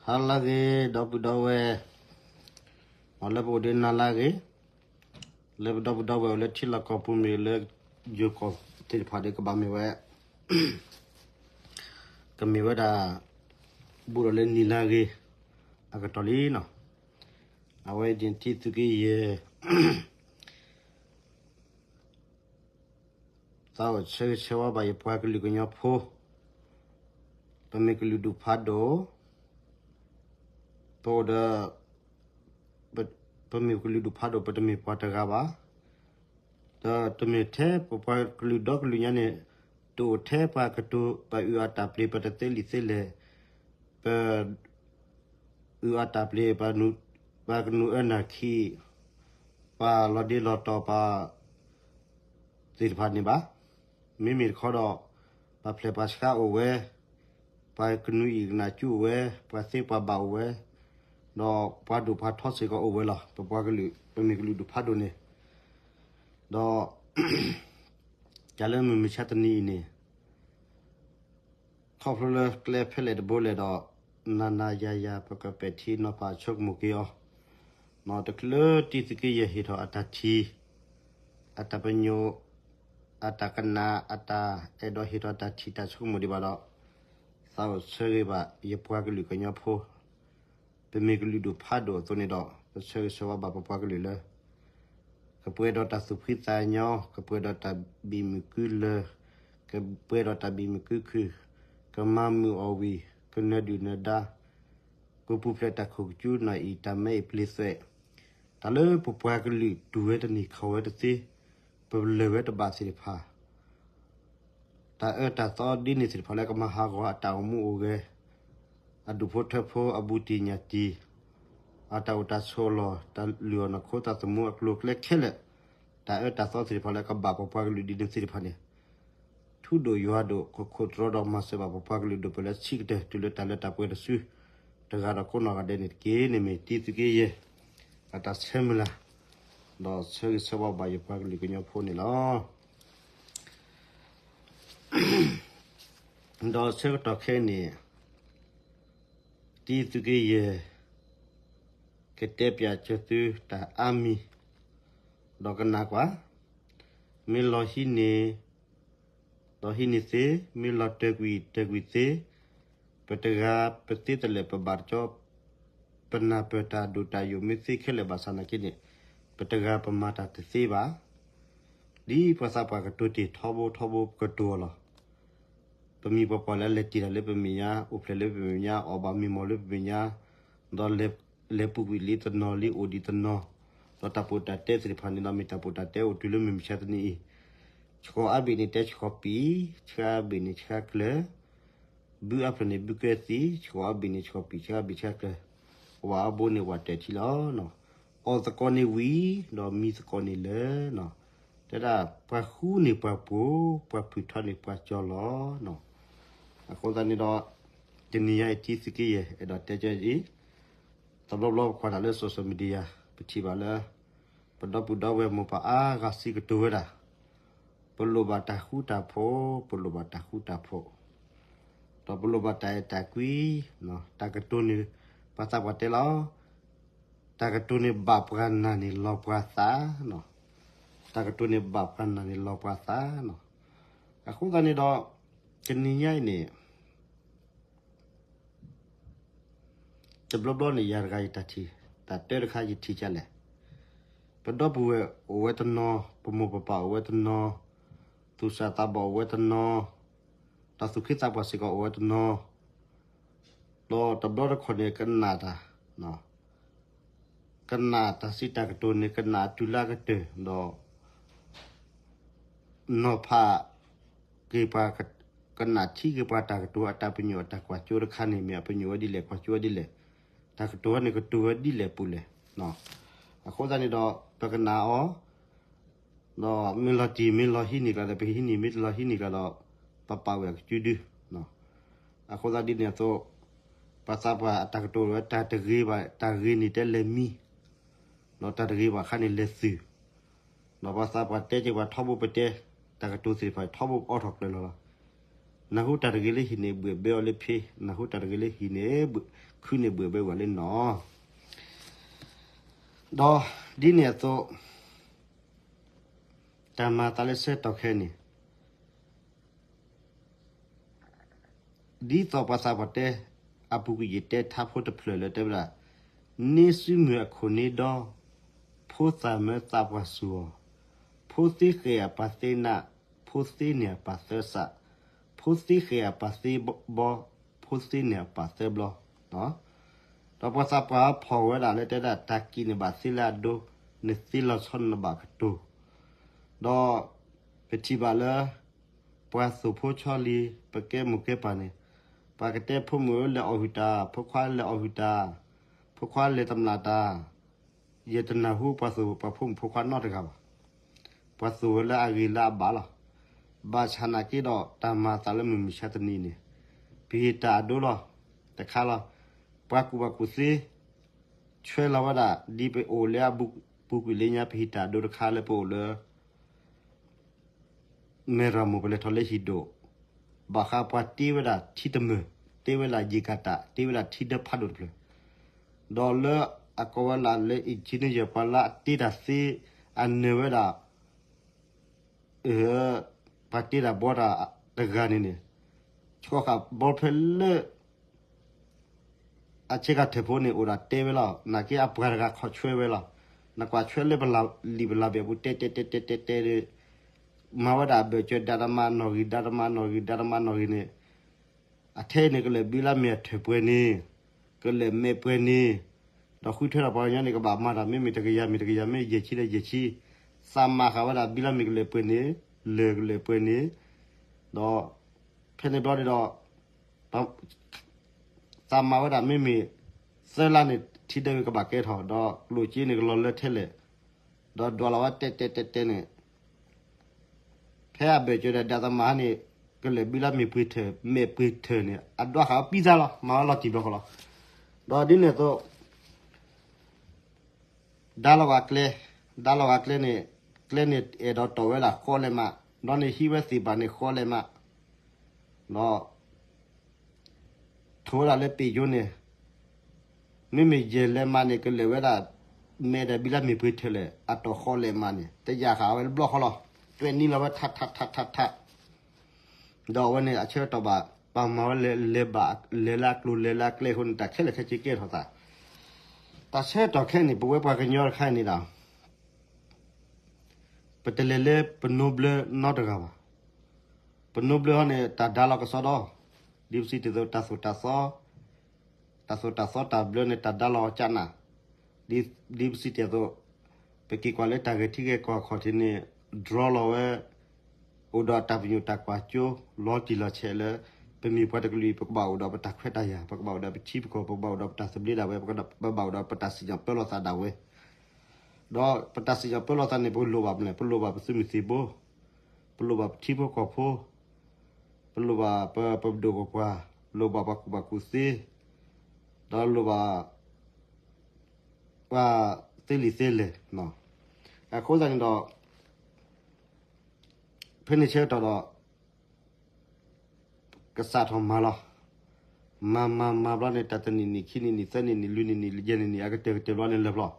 နၤလၢအဂ့ၤ ဒီပုၢ်ဒီဝဲၢ်, လၢပအိၣ်ဒီးနၤလၢအဂ့ၤ, လၢပဒီပုၢ်ဒီဝဲၢ်အိၣ်လၢထံလီၢ်ကီၢ်ပူၤမ့ၢ်ဂ့ၤ လၢယိၤကီၢ်သ့ၣ်တဖၣ်ဒီး ကဘၣ်မ့ၢ်ဝဲ, ကမ့ၢ်ဝဲဒၣ် ဘူးဒီးလၢနံၤလၢအဂ့ၤ အကတီၢ်လံနီၤ. အဝဲန့ၣ်တံသုးက့ယဲၢ် သးအိၣ်ဆၢဂ့ၤဆၢဝါဘၣ်ယပှၤကလုာ်ကညီဖိ, ပမ့ၢ်ကလုာ်ဒူၣ်ဖးဒိၣ်, ပအိၣ်ဒီး, ပ, ပမ့ၢ်ကလုာ်ဒူၣ်ဖးဒိၣ် ပတမ့ၢ်ပှၤတဂၤဘၣ်, ဒီးတမ့ၢ်ထဲပပှၤကလုာ်ဒီကလုာ်ညါန့ၣ်, တအိၣ်ထဲပှၤကတိၤ ပှၤအုၣ်အတၢ်ပျ့ၤ ပတသ့လံာ်သ့လဲၢ်, ပ အုၣ်အတၢ်ပျ့ၤ ပှၤကနုာ်အၢနၢ်ခံ, ပှၤလီၤဒ့လီၤတီၤပှၤသ့ၣ်တဖၣ်န့ၣ်ဘၣ်. မ့မ့ၢ်တခီဒီး ပှၤဖျဲးပှၤဆှါအိၣ်ဝဲ, ပှၤကနုာ်အံၣ်ကနၣ်ကၠူအိၣ်ဝဲ, ပှၤသ့ပှၤဘၣ်အိၣ်ဝဲ, ဒီးပှၤဒိၣ်ပှၤထီစ့ၢ်ကီးအိၣ်ဝဲလီၤ. ပပှၤကလုာ် ပမ့ၢ်ကလုာ်ဒူၣ်ဖးဒိၣ်န့ၣ်, ဒီး တၢ်လၢမုၢ်မဆါတနံၤအံၤန့ၣ် ခီဖျိလၢကျဲဖဲလဲၣ်တဘိလဲၣ်ဒီး နၤနၤယၤယၤ ပကပဲာ်ထံနီၤဖးဆိကမိၣ်က့ၤအီၤ, တချုးလၢတံသုးက့ယဲၢ်ဟ့ၣ်ထီၣ်အတၢ်ထံၣ်, အတၢ်ပညိၣ်, အတၢ်ကနၣ်, အတၢ်အဲၣ်ဒိးဟ့ၣ်ထီၣ်တၢ်ထံၣ်တၢ်ဆိကမိၣ်ဒံးဘၣ်ဒီး, သးအိၣ်ဆၢဂ့ၤဘၣ်ယပှၤကလုာ်ကညီဖိ ပမ့ၢ်ကလုာ်ဒူၣ်ဖးဒိၣ်အသိးန့ၣ်ဒီး ပဆၢဂ့ၤဆၢဝါဘၣ်ပပှၤကလုာ်လၢ ကပှဲၤဒီးတၢ်သူၣ်ဖှံသးညီ, ကပှဲၤဒီးတၢ်ဘံၣ်မုၢ်ကုလၢၤ, ကပှဲၤဒီးတၢ်ဘံၣ်မုၢ်ကုခုၣ်, ကမၤမုာ်အီၣ်ဝံၤ, ကနၢၤဒုၣ်နၢၤဒါ, ကပူၤဖျဲးတၢ်ခိၣ်ကကူနၢ်အံၤ တၢ်မဲအံၤပျ့ၤသွဲး, တၢ်လၢပပှၤကလုာ်တူၢ်ဝဲတန့ၢ်ခီၣ်ဝဲတသ့, ပလၢၢ်ဝဲတဘၣ်သ့ၣ်တဖၣ် တၢ်အၢတၢ်သီဒ်န့ၣ်သ့ၣ်တဖၣ်လၢကမၤဟးဂီၤအတၢ်အိၣ်မူအိၣ်ဂဲၤ, အဒူၣ်ဖိထၢဖိအဘူးတံၢ်ညၣ်တံၢ်, အတၢ်အိၣ်တၢ်ဆိးအလီၢ်, တၢ်လုၢ်အီၣ်နီၢ်ခိသးသမူအကျိၤအကျဲခဲလၢာ်, တၢ်အၢတၢ်သီသ့ၣ်တဖၣ်လၢကဘၣ်ပပှၤကလုာ်ဒ်န့ၣ်သ့ၣ်တဖၣ်န့ၣ်, ထူဒိၣ်ယွၤဒိၣ် ခိၣ်ခိၣ်တြီဒီးမၤစၢၤဘၣ်ပပှၤကလုာ်ဒိၣ်ပှၤလၢဆံးကတၢၢ် တုၤလၢတၢ်လၢတၢ်ပှဲၤတစု, တဂၤဒီးကိးနီၢ်ဂၤဒဲးန့ၣ်တက့ၢ်. န့ၣ်မ့ၢ်တံသုးက့ယဲၢ် အတၢ်ဆၢမုၢ်လၢ်, ဒီးဆၢဂ့ၤဆၢဝါဘၣ်ယပှၤကလုာ်ကညီဖိန့ၣ်လီၤ. ဒီးဆၢကတီၢ်ခဲအံၤန့ၣ်, တံသုးက့ယဲၢ် ကတဲပၠးစၢၤသုတၢ်အါမံၤ, ဒီးကနၣ်ကွၢ်, မ့ၢ်လီၤဟံးန့ၢ်, ဒီးဟံးန့ၢ်သ့, မ့ၢ်လီၤတၢၢ်ကွံာ်တၢၢ်ကွံာ်သ့, ပတဂၤပသ့တလဲၣ်ပဘၣ်တကီ, ပနၢ်ပၢၢ်တၢ်ဒိၣ်တၢ်ယိာ်မ့ၢ်သ့ခဲလၢာ်ဘၣ်ဆၣ်နာ်က့န့ၣ်, ပတဂၤပမၤတၢ်တသ့ဘၣ်. ဒ်ပှၤသးပှၢ်ကတိၤတ့ၢ်ထီဘိထီဘိပကတိၤအီၤလီၤ. ပမံၤပပှၢ်လၢအလဲၤတ့ၢ်တၢ်လၢပမဲာ်ညါ, အိၣ်ဖျဲၣ်လၢပမဲာ်ညါ, အီၣ်ဘၣ်မ့ၢ်မီၢ်လၢပမဲာ်ညါ, ဒီးလဲၤပူၤကွံာ်လံတနီၤလံအိၣ်ဒံးတနီၤ, ဒီးတၢ်ပီးတၢ်တဲသ့ၣ်တဖၣ်န့ၣ်ဒီးမ့ၢ်တၢ်ပီးတၢ်တဲအိၣ်တုၤလၢမုၢ်မဆါတနံၤအံၤ, ဆှီအါဘ့ၣ်န့ၣ်တဲဆှီပံာ်, ဆှါဘ့ၣ်န့ၣ်ဆှါကျၢၤ, ဘုအါဖျၢၣ်န့ၣ်ဘုကဲသံ, ဆှီအါဘ့ၣ်န့ၣ်ဆှီပံာ်, ဆှါဘ့ၣ်ဆှါကျၢၤ, ဝၣ်အါဘိန့ၣ်ဝၣ်တၢၢ်ထံလီၤ. အီၣ်သကိးန့ၣ်ဝံၤ, ဒီးမံသကိးန့ၣ်လၢာ်, တဲဒၣ်ပှၤဃူန့ၢ်ပှၤပိာ်, ပှၤဖုၣ်ထီန့ၢ်ပှၤကၠီလီၤ. အဃိသတးန့ၣ်ဒီး, တနံၤညါအံၤတံသုးက့ယဲၢ် အဲၣ်ဒိးတဲကၠီအံၤ, တဘျီဘျီပကွၢ်တၢ်လၢ social media ပထံၣ်ဘၣ်လၢ ပဒီပုၢ်ဒီဝဲၢ်မိၢ်ပၢ်အါဂၤစံးကတိၤဝဲဒၣ်, ပလိၣ်ဘၣ်တၢ်ဃူတၢ်ဖိး, ပလိၣ်ဘၣ်တၢ်ဃူတၢ်ဖိး, ဒီးပလိၣ်ဘၣ်တၢ်အဲၣ်တၢ်ကွံ, တၢ်ကတိၤန့ၣ်, ပှၤသးပှၢ်တဲလီၤ, တၢ်ကတိၤန့ၣ်ဘၣ်ပှၤနၢ်န့ၣ်လီၤပှၤသး, တၢ်ကတိၤန့ၣ်ဘၣ်ပှၤနၢ်န့ၣ်လီၤပှၤသး, အဃိသတးန့ၣ်ဒီး, တနံၤညါအံၤန့ၣ် တဘျီဘျီန့ၣ် ယၤတဂၤယတၢ်ထံၣ်, တၢ်တၢတခါယထံၣ်ဒ်လဲၣ်, ပဒီပုၢ်ဝဲၢ်အိၣ်ဝဲတနီၤ, ပမိၢ်ပပၢ်အိၣ်ဝဲတနီၤ, သူၣ်စၢ်သးဘီၣ်အိၣ်ဝဲတနီၤ, တၢ်သူၣ်က့သးပှၢ်စ့ၢ်ကီးအိၣ်ဝဲတနီၤ, ဒီးတဘျီတခီၣ်န့ၣ် ကနၣ်တၢ် ကနၣ်တၢ်စံးတၢ်ကတိၤန့ၣ် ကနၣ်အတုၤလၢအကတၢၢ်ဒီး နီၤဖးက့ၤပှၤ, ကနၣ်ထံက့ၤပှၤတၢ်ကတိၤအတၢ်ပညိၣ်အတၢ်ကွၢ်စိတခါန့ၣ် မ့ၢ်အပညိၣ်ဝဲဒ်လဲၣ် ကွၢ်စိဝဲဒ်လဲၣ်, တၢ်ကတိၤန့ၣ်ကတိၤဝဲဒ်လဲၣ်ပူၤလဲၣ်. အဃိသတးန့ၣ်ဒီး ပကနၣ်အီၤ ဒီးမ့ၢ်လီၤတံၢ်မ့ၢ်လီၤဟံးန့ၢ်ကျါဒီး ပဟံးန့ၢ် မ့ၢ်တလီၤဟံးန့ၢ်ကျါဒီး ပပာ်ဝဲအကစုဒု. အဃိသတးဒ်န့ၣ်အသိး ပှၤသးပှၢ်အတၢ်ကတိၤဝဲ တၢ်တဂ့ၤဘၣ် တၢ်ဂ့ၤန့ၣ်တဲလဲၤမံ, ဒီးတၢ်တဂ့ၤဘၣ်အခါန့ၣ်လဲၤသုး, ဒီးပှၤသးပှၢ်တဲက့ၤပှၤထီဘိပတဲ, တၢ်ကတိၤသ့ၣ်တဖၣ်ထီဘိပအီထီၣ်ကျၢၤလီၤလီၤ. နၢ်ဟူတၢ်တဂ့ၤလၢဟံၣ်န့ၣ် ဘှဲၣ်ဘၢအီၤလၢဖံ, နၢ်ဟူတၢ်တဂ့ၤလၢဟံၣ်န့ၣ် ခုၣ်န့ၣ်ဘှဲၣ်ဘၢဝဲလၢနီၢ်. ဒီးဒ်န့ၣ်အသိး တၢ်မၤသးလၢဆၢကတီၢ်ခဲအံၤန့ၣ် ဒ်သိးပှၤသးပှၢ်တဲ အပူၤကွံာ်ယတဲထါဖိတဖျၢၣ်လၢတဲဝဲဒၣ်, န့ဆူမုၢ်အခိၣ်န့ဒီ, ဖိသၣ်မၢသးပှၢ်စူၢ်အီၤ, ဖိသ့ဃဲၤအပၢ်သ့နး, ဖိသ့န့ၢ်အပၢ်သၢစး, ဖိသ့ဃဲၤအပၢ်သ့ဘီ, ဖိသ့န့ၢ်အပၢ်သၢဘျီ. ဒီးပှၤသးပှၢ်ဖီၣ်ဝဲဒၣ်လၢတဲဒၣ်တၢ်ကံၣ်န့ၣ်ဘၣ်သ့လၢအဒိ, နသ့လီၤဆီနဘၣ်ကတိၤ. ဒီးပထံၣ်ဘၣ်လၢ ပှၤသိၣ်ဖိဆီလံၤ ပကဲမိၢ်ကဲပၢ်န့ၣ်, ပှၤကတဲဖိမုၣ်ဧၢလဲၤအီၣ်ဟုၣ်တၢ်, ဖိခွါလဲၤအီၣ်ဟုၣ်တၢ်, ဖိခွါလဲၤတမျၢ်တၢ်, ယတနၢ်ဟူပှၤသိၣ်ပှၤဖိမုၣ်ဖိခွါနီတဂၤဘၣ်. ပှၤသိၣ်ဝဲလၢအဂ့ၤလၢအဘၣ်လီၤ. ဘၣ်ဆၣ်နာ်က့ဒီးတၢ်မၤသးလၢမုၢ်မဆါတနံၤန့ၣ်, ပဟ့ၣ်တၢ်အဒိလီၤ. တခါလီၤ. ပှၤကူၣ်ဘၣ်ကူၣ်သ့ ဆှၢလီၤဝဲဒၣ် ဒ်ပအိၣ်လၢအပူၤကွံာ်လၢညါ ပဟ့ၣ်တၢ်အဒိတခါလၢပအိၣ်လၢ မဲၢ်ရမိၢ် ပလဲၤထီၣ်လၢဟံၣ်ဒိၣ်, ဘၣ်ဃးပှၤတ့ဝဲဒၣ်ထံတမၢၢ်, တ့ဝဲဒၣ်ယံာ်ကၣ်တၢ်, တ့ဝဲဒၣ်ထံဒၢဖးဒိၣ်တဖျၢၣ်, ဒီးလၢအကိးဝဲဒၣ်လၢ engineer ပှၤလၢအတ့တၢ်သ့ အနၢၤဝဲဒၣ် ပှၤတ့တၢ်ဘီတၢ်တဂၤန့ၣ်န့ၣ်, ဆှီဃာ်ဘီဖဲလၢ အဆ့ကၤထၢၣ်ဖိန့ၣ် အိၣ်ဒၣ်တဲဝဲလီၤ. နာ်က့အပှၤတဂၤခီၣ်ဆွဲဝဲလီၤ. နကွၢ်ဆွဲလၢပလံာ်ပလးဘ့ၣ်အပူၤ တဲတဲတဲတဲတဲတဲဒီး မၤဝဲဒၣ်အဘၢၣ်စၢၤ ဒါတမၤနီၣ်ဂံၢ် ဒါတမၤနီၣ်ဂံၢ် ဒါတမၤနီၣ်ဂံၢ်န့ၣ်, အထဲအံၤန့ၣ် ကလဲၤဘံလၢမ့ၢ်အထၢၣ်ပှဲၤန့ၣ်, ကလဲၤမဲာ်ပှဲၤန့ၣ်, ဒီးဃုထၢထီၣ်ပှၤကညီန့ၣ် ကဘၣ်မၤတၢ် မ့မ့ၢ်တကယၤမ့ၢ်တကယၤ မ့ၢ်ယဲၢ်ဆံဒီးယဲၢ်ဆံ, သးမၤဃာ်ဝဲဒၣ်ဘံလၢမ့ၢ်ကလဲၤပှဲၤန့ၣ်, လၢၢ်ကလဲၤပှဲၤန့ၣ်, ဒီး ဖဲန့ၣ်ဘျီန့ၣ်ဒီး သးမၤဝဲဒၣ်မ့မ့ၢ် သၢလါန့ၣ် ထံဒၢဝဲကဘၣ်ကဲထီၣ် ဒီးကျိၣ်စ့န့ၣ်ကလီၤလၢထဲလဲၣ်, ဒီးဒွးလီၤဝဲတဲတဲတဲတဲန့ၣ်, ဖဲအဘၢၣ်စၢၤဒီးဒါသမါန့ၣ် ကလဲၤဘံလၢမ့ၢ်ပှ့ၤထၢၣ် မဲာ်ပှ့ၤထၢၣ်န့ၣ် အဒွးဃာ်ဝဲပံသါလီၤ မၤဝဲလီၤတံၢ်ဘျီဃီလီၤ. ဒီးဒ်န့ၣ်အသိး ဒါလီၤဂာ်ကျဲ, ဒါလီၤဂာ်ကျဲန့ၣ်, ကျဲန့ၣ်အဲၣ်ဒိးတီၢ်ဝဲဒၣ်ဃီလဲၣ်မး, ဒီးန့ၣ်ဟံးဝဲသ့ၣ်ဘၣ်န့ၣ်ဃီလဲၣ်မး, ဒီး ထိၣ်ဝဲဒၣ်လၢပ့ၣ်ယိန့ၣ်, မ့မ့ၢ်ယဲၢ်လဲၣ်မးန့ၣ် ကလဲၤဝဲဒၣ် မဲာ်ဒီးဘံလၢမ့ၢ်ပှ့ၤထၢၣ်လဲၣ် အတီၢ်ဃီလဲၣ်မးန့ၣ် တယာ်ဃာ်ဝဲတဘျီဃီလီၤ. တွဲၢ်နံလီၤဝဲထးထးထးထးထး ဒီးအဝဲန့ၣ် အဆၢကတီၢ်ဘၣ် ပှၤမၤဝဲလဲၤလဲၤဘၣ် လဲၤလၢအကျိၤလဲၤလၢအကျဲအဃိန့ၣ် တၢ်ခဲလၢာ်ခဲဆ့ကဲထီၣ်သး, တၢ်ဆၢကတီၢ်ခဲအံၤန့ၣ် ပဝဲပှၤကညီတခါအံၤန့ၣ်ဒီး ပတလဲၤလၢပနိဘျၢနီတဂၤဘၣ်. ပနိဘျၢဟီန့ၣ် တၢ်ဒါလီၤကစီဒီ, ဒ်ပစံးတ့ၢ်အသိး တၢ်သိၣ်တၢ်သီ တၢ်သိၣ်တၢ်သီတၢ်ဘျၢန့ၣ် တၢ်ဒါလီၤကနၣ်, ဒ်ပစံးတ့ၢ်အသိး ပက့ၤကွၢ်လၢတၢ်ဂဲၤထံဂဲၤကီၢ်အခီၣ်ထံးန့ၣ် draw လီၤဝဲ အိၣ်ဒီးတၢ်ပညိၣ်တၢ်ကွၢ်စိ လီၤတံၢ်လီၤဆဲးလၢ ပမ့ၢ်ပှၤတကလုာ်အံၤ ပကဘၣ်အိၣ်ဒီးပတၢ်ခွဲးတၢ်ယာ် ပကဘၣ်အိၣ်ဒီးပထံပကီၢ် ပကဘၣ်အိၣ်ဒီးပတၢ်သဘျ့ဒၣ်ဝဲ ပကဘၣ်အိၣ်ဒီးပတၢ်စံၣ်ညီၣ်ပၢလီၤသးဒၣ်ဝဲ ဒီးပတၢ်စံၣ်ညီၣ်ပၢလီၤသးန့ၣ် ပလိၣ်ဘၣ်မနုၤလဲၣ်, ပလိၣ်ဘၣ်ပသုးမုၢ်သံၣ်ဘိ, ပလိၣ်ဘၣ်ပထံဖိကီၢ်ဖိ, ပလိၣ်ဘၣ်ပပဒိၣ်ပပှၢ်, လိၣ်ဘၣ်ပှၤကူၣ်ဘၣ်ကူၣ်သ့, ဒီးလိၣ်ဘၣ် ပှၤသ့လံာ်သ့လဲၢ်, အဃိသတးန့ၣ်ဒီး ဖဲန့ၣ်ဆၢကတီၢ်ဒီး ကစးထီၣ်မၤလီၤ. မၤမၤမၤဘျီန့ၣ် တၢ်တနံၣ်နံၣ် ခံနံၣ်နံၣ် သၢနံၣ်နံၣ် လွံၢ်နံၣ်နံၣ် ယဲၢ်နံၣ်နံၣ် အကတၢၢ်ကတၢၢ်ဘျီန့ၣ်လၢာ်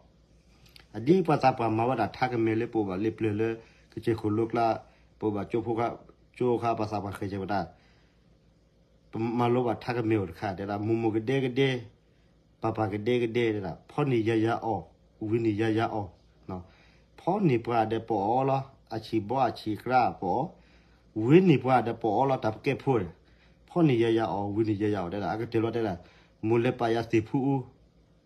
ဘျီ, အဒ်ပှၤသးပှၢ်မၤဝဲဒၣ်ထးကမဲာ်လၢပအိၣ်ဘၣ်လၢပျၢၤလၢ ကစၢၢ်ခိၣ်လိကျါ, ပအိၣ်ဘၣ်ကၠိဖိ, ကၠိခါပှၤသးပှၢ်ဃဲၤကဲၤပတၢ် ပမၤလိဘၣ်ထးကမဲာ်အိၣ်တခါ တဲဒၣ် မိၢ်မိၢ်ကဒဲကဒဲ, ပၢ်ပၢ်ကဒဲကဒဲ တဲဒၣ် ဖီန့ၢ်ယၤယၤအီၣ်, ဝံၤန့ၢ်ယၤယၤအီၣ်, ဖီန့ၢ်ပှၤဒီးပအီၣ်လီၤ, အဆံးဘီအဆံးကြၢးပအီၣ်, ဝံၤန့ၢ်ပှၤဒီးပအီၣ်လီၤ တၢ်ပကဲဖိဒီး, ဖီန့ၢ်ယၤယၤအီၣ် ဝံၤန့ၢ်ယၤယၤအီၣ် တဲဒၣ် အကတၢၢ်လီၤ တဲဒၣ် မိၢ်လဲၤပာ်ယၤသ့ၣ်ဖူအူ,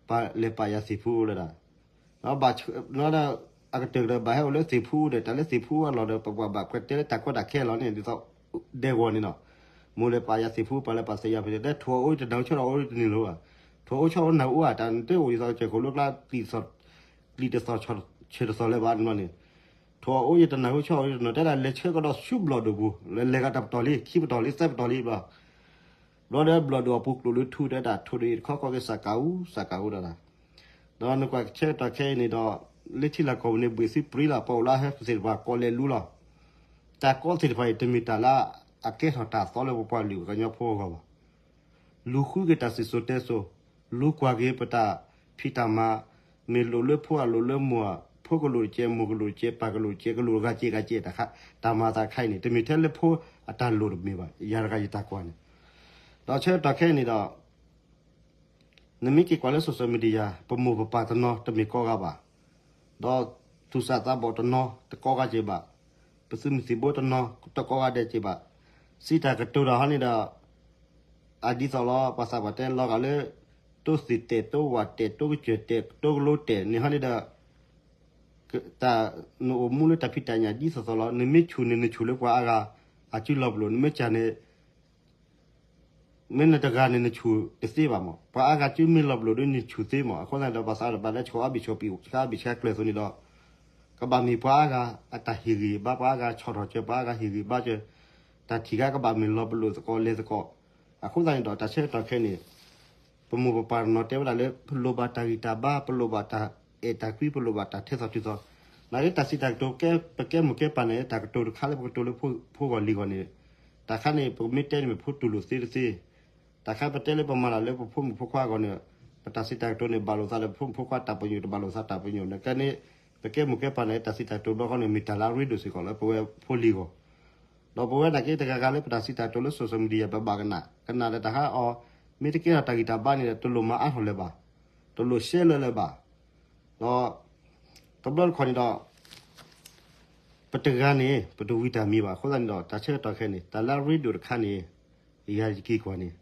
ပၢ်လဲၤပာ်ယၤသ့ၣ်ဖူအူလၢဒၣ် ဘၣ်ဆၣ် အကတၢၢ်ကတၢၢ်ဘၣ်ဟဲအိၣ်လၢသ့ၣ်ဖူအူဒီး တၢ်လၢသ့ၣ်ဖူအူအလီၢ်ဒီး ပပှၤဘၣ်ပှဲၤတဲလၢတၢ်ကီတၢ်ခဲအလီၢ်န့ၣ် ဒ်သိးဒဲကဝီၤန့ၣ်လီၤ. မိၢ်လဲၤပာ်ယၤသ့ၣ်ဖူ ပၢ်လဲၤပာ်သ့ၣ်ယၤဖဲ တဲထိၣ်အအိၣ်တနၢ်ဟူ ဆၢထီၣ်အအိၣ်တန့ၢ်လၢၤဘၣ်. ထိၣ်အအိၣ်ဆၢထီၣ်နၢ်ဟူဧါ တၢ်နတအိၣ်ဒ်သိးကစၢၢ်ခိၣ်လိကျါ ကျံးတသီၣ်ဆၢတသီၣ်လၢၤဘၣ်န့ၣ်လီၤန့ၣ် ထိၣ်အအိၣ်ယတနၢ်ဟူ ဆၢထီၣ်အအိၣ်ယတနၢ်ဟူ တဲဒၣ်လဲၤဆှၢကဒီးဆူဘျီၣ်ဒိၣ်ပူၤ လဲၤလဲၤကဒီးတပတီၢ်လံ ခံပတီၢ်လံ သၢပတီၢ်လံဘျီ ဘျီဒီးဘျီၣ်ဒိၣ်အပူၤကျိၣ်လၢထူတဲဒၣ် ထိၣ်ဒိၣ်အံၤတခီခီက့ၤ စးကၤအူ စးကၤအူဒၣ်ဒၣ် ဒီးနကွၢ်ဆၢကတီၢ်ခဲအံၤန့ၣ်ဒီး လၢထံလီၢ်ကီၢ်ပူၤန့ၣ် ဘှ့ၣ်သုပြံလီၤ ပှၤအိၣ်လၢဟဲပူၤသ့ၣ်တဖၣ် ကီၢ်လဲၤလူလီၤ. တၢ်ကီသ့ၣ်တဖၣ်အံၤ တမ့ၢ်တၢ်လၢ အကဲထီၣ်တၢ်သီလၢပပှၤလုၢ်ပှၤကညီဖိအဂီၢ်ဘၣ်. လူၤဃုက့ၤတၢ်စံၣ်စိၤတဲစိၤ, လူၤကွၢ်က့ၤပတၢ်ဖံးတၢ်မၤ, မ့ၢ်လိၣ်လၢဖိအလိၣ်လၢမိၢ်ဧါ, ဖိကလိၣ်တကဲး မိၢ်ကလိၣ်တကဲး ပၢ်ကလိၣ်တကဲး ကလိၣ်ဂၤကဲးဂၤကဲးတခါ, တၢ်မၤသးတခါအံၤန့ၣ် တမ့ၢ်ထဲလၢဖိအတၢ်လိၣ်တမ့ၢ်ဘၣ်, ယၤတဂၤယတၢ်ကွၢ်န့ၣ်. ဒီးဆၢကတီၢ်ခဲအံၤန့ၣ်ဒီး နမ့ၢ်က့ၤကွၢ်လၢ social media ပမိၢ်ပပၢ်တနီၤတမ့ၢ်ကိးဂၤဘၣ်, ဒီးသူၣ်စၢ်သးဘီၣ်တနီၤတကိးဂၤက့ၤဘၣ်, ပသုးမုၢ်သံၣ်ဘိတနီၤ တကိးဂၤဒဲးက့ၤဘၣ်, စံးတၢ်ကတိၤတၢ်ဟီန့ၣ်ဒီး အဒ်သိးလီၤ ပှၤသးပှၢ်တဲလီၤဂာ်လၢ တိစ့ၣ်တဲာ် တိဝၣ်တဲာ် တိကစၢၢ်တဲာ် တိကလိတဲာ်န့ၣ်ဟီန့ၣ်ဒီး တၢ်နအိၣ်မူလၢတၢ်ဖံးတၢ်ညၣ်ဒ်သိးသိးလီၤ. နမ့ၢ်ဆူၣ်န့ၣ် နဆူၣ်လၢပှၤအါဂၤအစုလီၤပလိာ်, နမ့ၢ်စၢ်န့ၣ် မ့ၢ်နတဂၤန့ၣ် နဆူၣ်တသ့ဘၣ်မး. ပှၤအါဂၤစုမ့ၢ်လီၤပလိာ်ဒီး နဆူၣ်သ့မး. အဃိသတးန့ၣ်ဒီး ပှၤသးပှၢ်လၢဆှၢအါဘ့ၣ်ဆှၢဘ့ၣ် ဆှၢအါဘ့ၣ်ဆှၢကျၢၤအသိးန့ၣ်ဒီး ကဘၣ်မ့ၢ်ပှၤအါဂၤအတၢ်ဟ့ၣ်ဂံၢ်ဘါ, ပှၤအါဂၤဆီၣ်ထီၣ်စၢၤ, ပှၤအါဂၤဟ့ၣ်ဂံၢ်ဘါစၢၤ, တၢ်ထံၣ်ခါကဘၣ်မ့ၢ်လီၤပလိာ်သကိးလဲၤသကိး. အဃိသတးန့ၣ်ဒီး တၢ်ဆၢကတီၢ်ခဲအံၤန့ၣ် ပမိၢ်ပပၢ်တနီၤတဲဝဲဒၣ်လၢ ပလိၣ်ဘၣ်တၢ်ဂံၢ်တၢ်ဘါ, ပလိၣ်ဘၣ်တၢ်အဲၣ်တၢ်ကွံ, ပလိၣ်ဘၣ်တၢ်ထဲသိးတုၤသိး. နာ်က့တၢ်စံးတၢ်ကတိၤ ပကဲမိၢ်ကဲပၢ်န့ၣ် တၢ်ကတိၤတခါလၢပကတိၤလၢဖိဂီၢ်လံၤဂီၢ်န့ၣ်, တၢ်ခါန့ၣ် ပမ့ၢ်တဲန့ၣ်မ့ၢ်ဖိတူၢ်လိာ်သ့တသ့, တၢ်ခါပတဲလၢပမၤတၢ်လၢပဖိမုၣ်ဖိခွါအဂီၢ်န့ၣ် ပတၢ်စံးတၢ်ကတိၤန့ၣ် ဘၣ်လိာ်သးဒီးပဖိမုၣ်ဖိခွါတၢ်ပညိၣ် တဘၣ်လိာ်သးတၢ်ပညိၣ်န့ၣ် ကဲန့ၣ် ပကဲမိၢ်ကဲပၢ်န့ၣ် တၢ်စံးတၢ်ကတိၤဘျီဃီန့ၣ် မ့ၢ်တၢ်လၢအရ့ဒိၣ်စ့ၢ်ကီးလၢပဝဲဖိလံၤအဂီၢ်. ဒီးပဝဲနာ်က့တဂၤဂၤလၢပတၢ်စံးတၢ်ကတိၤလၢ social media ပဘၣ်ကနၣ်, ကနၣ်ဒီးတၢ်ဟးအီၤ, မ့ၢ်တကဲထီၣ်တၢ်ဂံၢ်တၢ်ဘါန့ၣ်ဒီး တလိၣ်မၤအါထီၣ်လၢၤဘၣ်, တလိၣ်ရှဲလၢၤလၢၤဘၣ်. ဒီးတဘျီတခီၣ်န့ၣ်ဒီး ပတဂၤန့ၣ် ပတဝံၤတၢ်မံၤဘၣ်. အဃိသတးန့ၣ်ဒီး တၢ်ဆၢကတီၢ်ခဲအံၤန့ၣ် တၢ်လၢအရ့ဒိၣ်တခါန့ၣ် ယၤယက့ၤကွၢ်န့ၣ်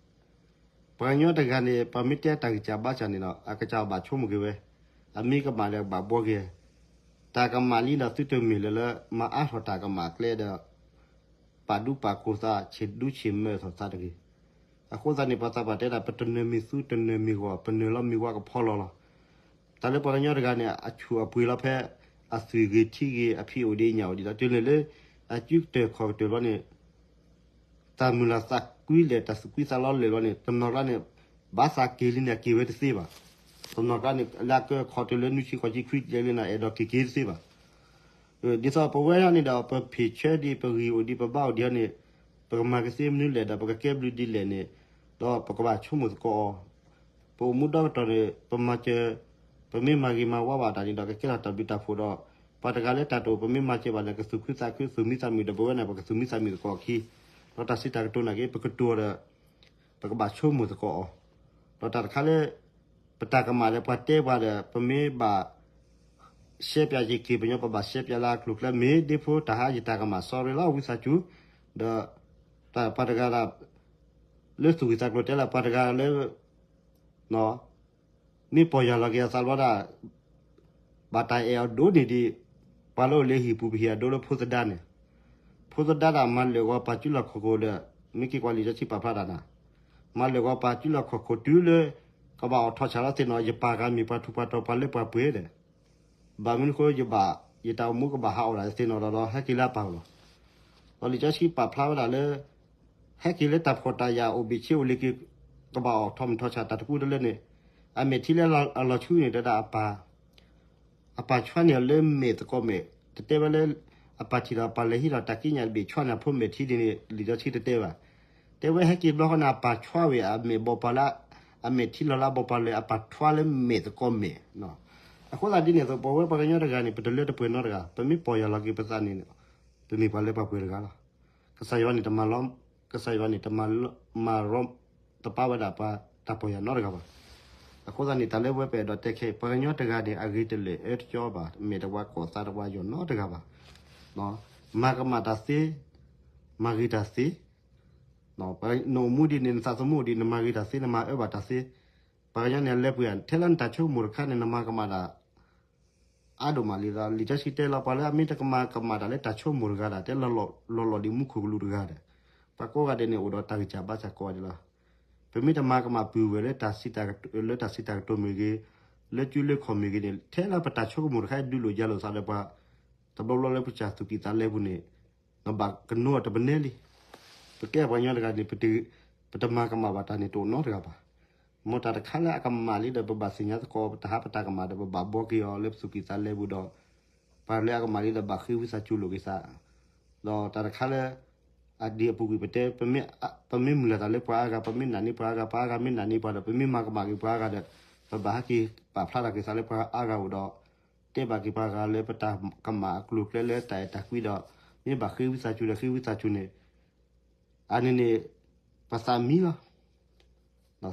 ပှၤကညီတဂၤန့ၣ် ပှၤမ့ၢ်တဲတၢ်ဂံၢ်စၢ်ဘါစၢ်န့ၣ်ဒီး အကစၢ်ဘၣ်ဆိကမိၣ်က့ၤဝဲ, အမ့ၢ်ကမၣ်ဒီးကဘၣ်ဘှီက့ၤ, တၢ်ကမၣ်လံဒီးသုတမ့ၢ်လၢၤလၢ မၤအါထီၣ်တၢ်ကမၣ်အကျဲဒီး ပာ်ဒူပာ်ကိၢ်သး ဆ့ၣ်ဒူဆ့ၣ်မၢအသီၣ်သးတဂ့ၤ. အဃိသတးန့ၣ် ပှၤသးပှၢ်တဲဒၣ် ပတနၢၤမ့ၢ်သူ တနၢၤမ့ၢ်ဂီၢ် ပနၢၤလီၤမ့ၢ်ဝါကဖီလီၤလီၤ. တၢ်လၢပှၤကညီတဂၤန့ၣ် အဆူၣ်အပှ့ၤလီၤဖဲ အသွံၣ်ဂ့ၤထံဂ့ၤ အဖံးအိၣ်ဒံးညၣ်အိၣ်ဒံးဒီး တုၤလၢလၢ အစုကတၢၢ်ခီၣ်ကတၢၢ်ဘျီန့ၣ် တၢ်မုၢ်လၢ်သးကွံလဲၣ် တၢ်သူၣ်ကွံသးလီလဲၣ်ဘျီန့ၣ် တနီၤကျါန့ၣ် ဘၣ်သးက့ၤလံန့ၣ် အက့ၤဝဲတသ့ဘၣ်. တနီၤကျါန့ၣ် လၢအကဲခီၣ်တုၤလၢနွံဆံဃိးဆံခွံကလဲၣ်လံန့ၣ် အဲၣ်ဒိးက့ၤက့ၤတသ့ဘၣ်. ဒ်သိးပဝဲဒၣ်န့ၣ်ဒီး ပဖံးဆၢဒံး ပဂံၢ်အိၣ်ဒံး ပဘါအိၣ်ဒံးန့ၣ် ပကမၤကသ့မနုၤလဲၣ်ဒီး ပကကဲဘျုးဒ်လဲၣ်န့ၣ် ဒီးပကဘၣ်ဆိကမိၣ်သကိးအီၤ. ပအိၣ်မူဒီကတီၢ်န့ၣ် ပမၤစၢၤ ပမ့ၢ်မၤဂ့ၤမၤဝါဘၣ်တၢ်န့ၣ်ဒီး ကကဲထီၣ်တၢ်ဘျုးတၢ်ဖှိၣ်ဒီး ပှၤတဂၤလၢတၢ်တအိၣ် ပမ့ၢ်မၤစၢၤဘၣ်န့ၣ် ကသူၣ်ခုသးခု သူၣ်မံသးမုာ်ဒီး ပဝဲန့ၣ် ပကသူၣ်မံသးမုာ်သကိးအခံ. ဒီးတၢ်စံးတၢ်ကတိၤနာ်က့ ပကတိၤဒီး ပကဘၣ်ဆိကမိၣ်သကိးအီၤ. ဒီးတၢ်တခါလၢ ပတၢ်ကမၣ်ဒီး ပှၤတဲပှၤဒီး ပမ့ၢ်ဘၣ် ရှဲပၠးယက့ၤ ပညီ ပဘၣ်ရှဲပၠးလၢအကျိၤအကျဲ မ့ၢ်ဒ့ဖိတၢ်ဟါ ယတၢ်ကမၣ် sorry လီၤ ဝံသးစူၤ, ဒီး တၢ်ပှၤတဂၤဒၣ် လၢသူၣ်ဂ့ၢ်သးကျိၤတဲလၢ ပှၤတဂၤလၢ မ့ၢ်ပီၢ်ယၢ်လီၤက့ၤအသးလီၤဒၣ် ဘၣ်တၢ်အဲၣ်အီၤဒိၣ်န့ၢ်ဒံး ပှၤလၢအိၣ်လၢဟံၣ်ပူၤ ပဟ့ၣ်အဒိလၢဖိသဒါန့ၣ်, ဖိသဒါဒၣ်မၤလၢာ်ဂီၤပာ်စုလီၢ်ခီၣ်ခိၣ်ဒီး မ့ၢ်က့ၤကွၢ်လံာ်စီဆှံပာ်ဖျါတၢ်နၤ, မၤလၢာ်ဂီၤပာ်စုလီၢ်ခီၣ်ခိၣ်တုၤလၢ ကဘၣ်အိၣ်ထီၣ်ဆၣ်လီၤသ့ၣ်နီၣ် ယပၢ်ဂၤမ့ၢ်ပှၤထူးပှၤတီၤ ပှၤလၢပှၤပှဲၤဒီး ဘၣ်မနုၤအဃိ ယဘၣ် ယတၢ်အိၣ်မူကဘၣ်ဟးအိၣ်ဒၣ်သ့ၣ်နီၣ်ဒီး ဟဲက့ၤလၢအပၢ်အိၣ်လီၤ. ဒီးလံာ်စီဆှံပာ်ဖျါဝဲဒၣ်လၢ ဟဲက့ၤလၢတၢ်ဖှီၣ်တၢ်ယာ်အိၣ်ဘ့ၣ်ဆ့အိၣ်လ့ၤက့ၤ ကဘၣ်အိၣ်ထီၣ်မုၢ်ထီၣ်ဆၣ်တၢ်တကူတလၢန့ၣ်, အမဲာ်ထံလၢအလီၤဆူန့ၣ် တဲဒၣ်အပၢ် အပၢ်ဆွါန့ၢ်အီၤလၢမဲာ်သကိးမဲာ်, တတဲဝဲလၢ အပၢ်ထံၣ်ဒီးအပၢ်လဲၤဟံးဒီးတၢ်ကံးညာ်တဘ့ၣ်ဆွါန့ၢ်အဖိမဲာ်ထံဒ်န့ၣ် လံာ်စီဆှံတတဲဘၣ်. တဲဝဲဟဲက့ၤဘျီဃီန့ၣ် အပၢ်ဆွါဝဲအမဲာ်ဘီပှၤလၢ အမဲာ်ထံလီၤလၢအဘီပှၤလၢအပၢ်ဆွါလၢမဲာ်သကိးမဲာ်. အဃိသတးဒ်န့ၣ်အသိး ပဝဲပှၤကညီတဂၤန့ၣ် ပတလၢတပှဲၤနီတဂၤ, ပမ့ၢ်ပီၢ်ယၢ်လီၤက့ၤပသးန့ၣ် ပမ့ၢ်ပှၤလၢပှၤပှဲၤတဂၤလီၤ. ကစၢ်ယွၤန့ၣ် ကစၢ်ယွၤန့ၣ် တမၤရီ တပာ်ဝဲဒၣ်ပှၤတၢ်ပီၢ်ယၢ်နီတဂၤဘၣ်. အဃိသတးန့ၣ် တၢ်လၢဝဲပအဲၣ်ဒိးတဲခဲအံၤ ပှၤကညီတဂၤန့ၣ် အဂ့ၤတလၢာ် အၢတကၠီဘၣ်, မဲာ်တဝါကိးသးတဝါယိာ်နီတဂၤဘၣ်. မၤကမၣ်တၢ်သ့, မၤဂ့ၤတၢ်သ့, နအိၣ်မူဒ်န့ၣ် နသးသမူအိၣ်ဒ် နမၤဂ့ၤတၢ်သ့ နမၤအၢဘၣ်တၢ်သ့, ပှၤကညီန့ၣ် အလဲၤပှ့ၤ ထဲလၢနတၢ်ဆိကမိၣ်တခါန့ၣ် နမၤကမၣ်တၢ် အါဒိၣ်မးလံဒီး လံာ်စီဆှံတဲလီၤ ပှၤလၢအမ့ၢ်တကမၤကမၣ်တၢ်လၢတၢ်ဆိကမိၣ်တဂၤဒီး တဲလီၤလီၤဒ်မူခိၣ်ကလူးတဂၤဒီး ပှၤကိးဂၤဒဲးန့ၣ် အိၣ်ဒီးတၢ်ဂံၢ်စၢ်ဘါစၢ်ကိးဂၤဒဲးလီၤ. ပမ့ၢ်တမၤကမၣ်ပုၢ်ဝဲၢ်လၢတၢ်စံးတၢ်ကတိၤ လၢတၢ်စံးတၢ်ကတိၤမ့ၢ်ဂ့ၤ, လၢကုလၢခီၣ်မ့ၢ်ဂ့ၤန့ၣ် ထဲလၢပတၢ်ဆိကမိၣ်တခါ ဒုးလိာ်ယၤလိာ်သးဒီးပှၤ တဘျီဘျီလၢပစၢ်သူၣ်ကံၢ်သးလဲပူၤန့ၣ် နဘၣ်ကနိအီၤတပနဲလံ. ပကဲပှၤကညီတဂၤန့ၣ် ပတမၤကမၣ်ဘၣ်တၢ်န့ၣ် တအိၣ်နီတဂၤဘၣ်. မ်တၢ်တခါလၢအကမၣ်လံဒီး ပဘၣ်သ့ၣ်ညါသကိး ပတၢ်ဟးပတၢ်ကမၣ်ဒီး ပဘၣ်ဘှီက့ၤအီၤလၢပသူၣ်ကံၢ်သးလဲပူၤဒီး ပှၤလၢအကမၣ်လံဒီး ဘၣ်ဃ့ဝံသးစူၤလိာ်က့ၤသး ဒီးတၢ်တခါလၢ ဒ်အပူၤကွံာ်ပတဲ, ပမ့ၢ်မုၢ်လၢ်သးလၢပှၤအါဂၤ, ပမ့ၢ်နာ်န့ၢ်ပှၤအါဂၤ, ပှၤအါဂၤမ့ၢ်နာ်န့ၢ်ပှၤဒီး ပမ့ၢ်မၤကမၣ်က့ၤပှၤအါဂၤဒီး ပဘၣ်ဟဲက့ၤပာ်ဖျါထီၣ်က့ၤသးလၢပှၤအါဂၤအိၣ်ဒီး တဲဘၣ်က့ၤပှၤအါဂၤလၢပတၢ်ကမၣ်အကျိၤအကျဲလၢတၢ်အဲၣ်တၢ်ကွံဒီး မ့ၢ်ဘၣ်ဃ့ဝံသးစူၤဒီးဃ့ဝံသးစူၤန့ၣ်, အန့ၣ်န့ၣ် ပသးမံလီၤ.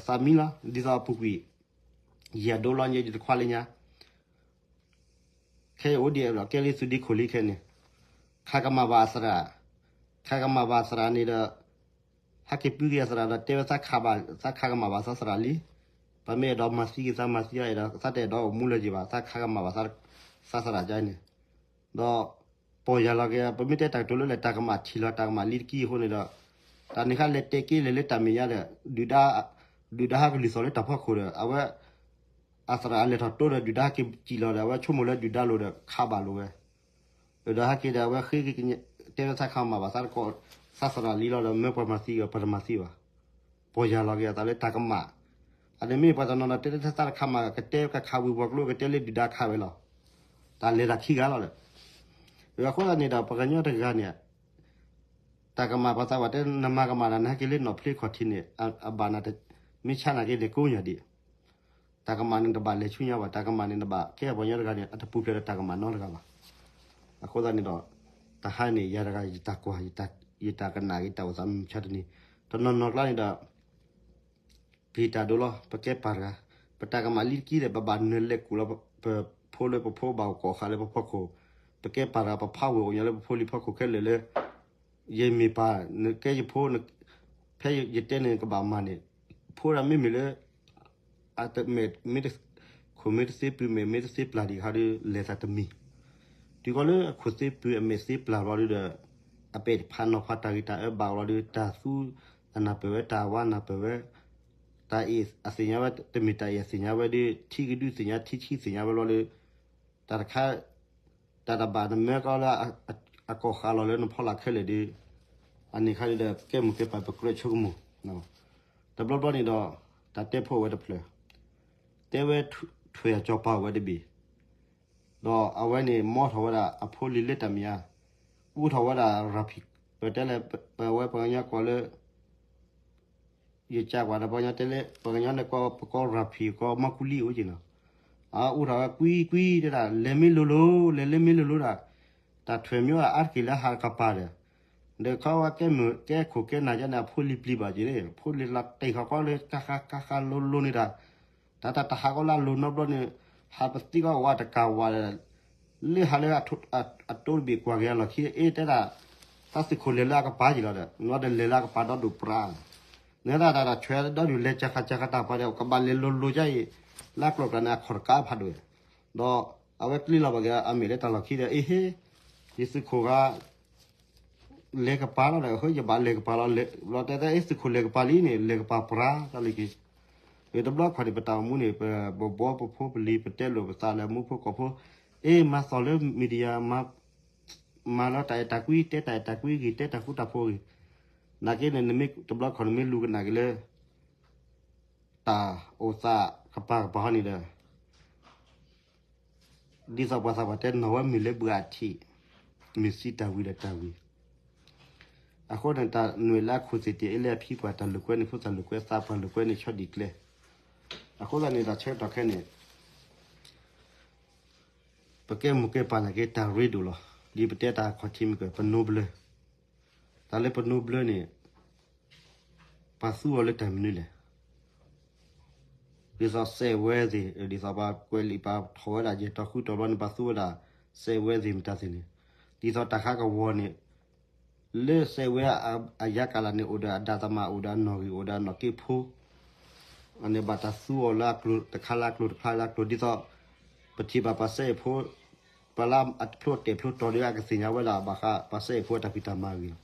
သးမံလီၤ ဒ်သိးအပူၤကွံာ် ယဲၢ်ဒိလီၤညါ ယတခွါလၢညါ ခဲအံၤအိၣ်ဒံးဒီး ကဲလံသုဒ့ခိၣ်လံခဲန့ၣ်, ခးကမၣ်ဘၣ်အသရၣ်, ခးကမၣ်ဘၣ်သရၣ်န့ၣ်ဒီး ဟဲက့ၤပုၢ်က့ၤအသရၣ်ဒီး တဲဝဲသးခးဘၣ်, သးခးကမၣ်ဘၣ်သးသရၣ်လံ. ပမ့ၢ်အဲၣ်ဒိးမၤသံက့ၤသးမၤသံအီၤ, အဲၣ်ဒိးသးတအဲၣ်ဒိးအိၣ်မူလၢၤက့ၤဘၣ်, သးခးကမၣ်ဘၣ်သးသရၣ်ကါန့ၣ်, ဒီး ပီၢ်ယၢ်လီၤက့ၤ ပမ့ၢ်တဲတၢ်ကတိၤလၢလဲၣ် တၢ်ကမၣ်ထံၣ်လီၤ တၢ်ကမၣ်လံတကံအဃိန့ၣ်ဒီး တၢ်န့ၣ်ခါလဲၤတဲက့ၤလဲၤလၢတၢ်မဲာ်ညါဒီး ဒုၣ်ဒါ, ဒုၣ်ဒါဟဲကလုၢ်သီၣ်လၢတၢ်ဖီခိၣ်ဒီး အဝဲ အသရၣ်အလဲၤထီၣ်တိဒီး ဒုၣ်ဒါဟဲက့ၤစံၣ်လီၤဒီး အဝဲဆိကမိၣ်လၢဒုၣ်ဒါလိၤဒီး ခးဘၣ်လိာ်ဝဲ, ဒီးဟဲက့ၤဒီး အဝဲဃ့က့ၤ တဲဝဲသးခးမၣ်ဘၣ်သးတကိး သးသရၣ်လံလီၤဒီး မ့ၢ်ပှၤမၤသံအီၤ ပတမၤသံဘၣ်. ပီၢ်ယၢ်လီၤက့ၤအသးလၢတၢ်ကမၣ်, အန့ၣ်မ့ၢ်ပှၤတနီၤနီၤတဲလၢသးတခးမၣ် ကတဲကခးဝံၤပှၤကျိ ကတဲလၢဒုၣ်ဒါခးဝဲလီၤ. တၢ်လဲၤတၢ်ခံဂၤလီၤဒီး အဃိသတးန့ၣ်ဒီး ပှၤကညီတဂၤန့ၣ် တၢ်ကမၣ်ပှၤသးပှၢ်တဲ နမၤကမၣ်ဒီး နဟဲက့ၤလၢနီၢ်ဖျ့ခီၣ်ထံးန့ၣ် အဘၣ်နၤတ, မ့ၢ်ဆါနာ်က့န့ၣ် ကိးညါဒံး, တၢ်ကမၣ်န့ၣ်တဘၣ်လဲၤဆူညါဘၣ်, တၢ်ကမၣ်န့ၣ်တဘၣ်ကဲပှၤကညီတဂၤန့ၣ် အတပူၤဖျဲးဒီးတၢ်ကမၣ်နီတဂၤဘၣ်. အဃိသတးန့ၣ်ဒီး တဟါန့ၣ် ယၤတဂၤ ယတၢ်ကွၢ်, ယတၢ်ကနၣ်က့ၤတၢ်အိၣ်သးမုၢ်မဆါတနံၤ, တနီၤနီၤကျါန့ၣ်ဒီး ပျံၤတၢ်ဒိလီၤ ပကဲပၢ်တဂၤ, ပတၢ်ကမၣ်လံတကံဒီး ပဘၣ်နုာ်လဲၤကူၣ်လီၤ ပဖိလၢပဖိဘၣ်အိၣ်ကိးဃာ်လၢပဖီခိၣ်, ပကဲပၢ်တဂၤ ပဖးဝဲၢ်အိၣ်ညီလၢပဖိလံၤဖီခိၣ်ခဲလၢာ်လၢ ယမ့ၢ်ပၢ်, နကဲယဖိ, ဖဲယတဲန့ၣ် နကဘၣ်မၤန့ၣ်, ဖိဒၣ်မ့မ့ၢ်လၢ အမဲာ်မ့ၢ်တ, ခိၣ်မ့ၢ်တသ့ ပုၢ်မဲာ်မ့ၢ်တသ့ပျၢ်ဒံးအခါဒီး လဲၤသးတမံၤ, တုၤဃီလၢအခိၣ်သ့ ပုၢ်အမဲာ်သ့ပျၢ်ဘျီဒုဒီး အပဲာ်ဖးနီၤဖးတၢ်ဂ့ၤတၢ်အၢဘၣ်ဘျီဒီး တၢ်သူအနၢ်ပၢၢ်ဝဲ တၢ်ဝါနၢ်ပၢၢ်ဝဲ, တၢ်အ့ၣ်အသ့ၣ်ညါဝဲ တမ့ၢ်တၢ်အ့ၣ်အသ့ၣ်ညါဝဲဒီး ထံကဒုသ့ၣ်ညါ ထံဆံးသ့ၣ်ညါဝဲဘျီဒီး တၢ်တခါ တၢ်တဘၣ်နမၢကီလၢ အကိးဃာ်လီၤလၢနဖီလာ်ခဲလၢာ်ဒီး အန့ၣ်ခါဒီး ကဲမိၢ်ကဲပၢ်ပကြၢးဆိကမိၣ်, တဘျီဘျီန့ၣ်ဒီး တၢ်တဲဖိဝဲတဖျၢၣ်, တဲဝဲထွဲၣ်အကၠီၤပၤဝဲတဘ့ၣ်, ဒီးအဝဲန့ၣ် မီထီၣ်ဝဲဒၣ်အဖိလံၤလၢတၢ်မဲာ်ညါ, အူထီၣ်ဝဲဒၣ်ရၤဖံး, ပတဲလၢ ပဝဲပှၤကညီကိးလၢ ယကးကွၢ်ဒီးပှၤကညီတဲလၢ ပှၤကညီန့ၣ်ကိး ပကိးရၤဖံး ကိးမီကူလံအိၣ်က့ၤနီၤ, အအူထီၣ်ဝဲကွံကွံတဲဒၣ် လဲၤမ့ၢ်လိၤလိၤ လဲၤလၢမ့ၢ်လိၤလိၤဒၣ်, တၢ်ထွဲၣ်မ့ၢ်အါတက့ၢ်လၢဟးကပၤဒီး, ဒီးခီဝဲကဲမုၢ်ကဲခိၣ်ကဲနၢ်ကန့ၣ် အဖိလံၤပျံၤဘၣ်က့ၤန့ၣ် ဖိလံၤလီၤတဲာ်ဃီၤကီလၢကါဃါကါဃါလိၤလိၤန့ၣ်ဒၣ်, တၢ်တၢ်တဟးကီလၢအလိၤနီတဘျီန့ၣ် ဟးပသံကီးဝးတကးဝးဒီး လၢဟးလၢ အတိတဘ့ၣ်ကွၢ်က့ၤအလီၢ်ခံ အ့ တဲဒၣ်, သးသုးခိၣ်လဲၤလၢအကပၤက့ၤလီၤဒီး နဝဲဒီးလဲၤလၢအကပၤဒီဒူၣ်ပြါ, နသးတၢ်တၢ်ဆွဲဒီဒူၣ်လဲၤကၢ်ဃာ်ကၢ်ဃာ်တၢ်ပှၤဒီး ကဘၣ်လဲၤလိၤလိၤကါအံၤ, လၢအကျိၤကျါန့ၣ် အခီၣ်တကးဖးဒိၣ်, ဒီးအဝဲကျ့လီၤဘၣ်က့ၤအမဲာ်လၢတၢ်လီၢ်ခံဒီး အ့ဟ့ ယသုးခိၣ်ဂၤ လဲၤကပၤလီၤဒီး အဃိယဘၣ်လဲၤကပၤလီၤ, ဘျီတဲတဲ အ့ သုးခိၣ်လဲၤကပၤလံန့ၣ် လဲၤကပၤပြါတၢ်လၢက့ၤ, တဘျီခီန့ၣ် ပတၢ်အိၣ်မူန့ၣ် ပဘီပဖိပလံၤ ပတဲလိာ်ပသးလၢမူဖိကီၢ်ဖိ, အ့ မၤသီၣ်လၢ media မၤ မၤလီၤတၢ်အဲၣ်တၢ်ကွံ တဲတၢ်အဲၣ်တၢ်ကွံဂ့ၤ တဲတၢ်ဃူတၢ်ဖိးဂ့ၤ, နာ်က့န့ၣ် နမ့ၢ်တဘျီခီန့ၣ်မ့ၢ်လူၤကနၣ်က့ၤလၢ တၢ်အိၣ်သးကပၤကပၤဟီန့ၣ်ဒီး ဒ်သိးပှၤသးပှၢ်တဲ နီၢ်ဝဲမ့ၢ်လၢဘှးအထံး, မ့ၢ်သံတၢ်ဝံၤဒီးတၢ်ဝံၤ, အဃိန့ၣ် တၢ်နွဲၣ်လၢအခိၣ်သ့ၣ်တ့ၢ်အ့လၢအဖံပှၤ တၢ်လိာ်ကွဲန့ၣ် ဖိသၣ်လိာ်ကွဲ သးပှၢ်လိာ်ကွဲန့ၣ် ဆီဒံၣ်ကျဲ, အဃိသတးန့ၣ် တၢ်ဆၢကတီၢ်ခဲန့ၣ် ပကဲမိၢ်ကဲပၢ်နာ်က့ တၢ်ရ့ဒိၣ်လီၤ. ဒ်ပတဲတၢ်ခီၣ်ထံးမ့ၢ်က ပနိဘျၢ, တၢ်လၢပနိဘျၢန့ၣ် ပှၤသူအီၤလၢတၢ်မနုၤလဲၣ်. ဒ်သိးစဲးဝဲသ့ၣ် ဒ်သိးပှၤကွဲးလံာ်ပာ်ထီၣ်ဝဲဒၣ် ယဲၢ်တီၤဃုတီၤဘျီန့ၣ် ပှၤသူဝဲဒၣ် စဲးဝဲသ့ၣ်မတၤသ့ၣ်န့ၣ်, ဒ်သိးတၢ်ဃးကဝီၤန့ၣ် လၢစဲးဝဲအယါကလၤန့ၣ် အိၣ်ဒီးအဒါသမၣ် အိၣ်ဒီးအနီၣ်ဂံၢ် အိၣ်ဒီးအနီၣ်က့ဖိ, အန့ၣ်ဘၣ်တၢ်သူအီၤလၢအကျိၤတခါလၢအကျိၤ တခါလၢအကျိၤ ဒ်သိး ပထံၣ်ဘၣ်ပှၤစဲးအ့ၣ်ဖိ ပှၤလၢအဖျိတဲာ်ဖျိတီၤဒီး အကသ့ၣ်ညါဝဲဒၣ်ဘၣ်ဃး ပှၤစဲးအ့ၣ်ဖိအတၢ်ဖံးတၢ်မၤအဂ့ၢ်လီၤ.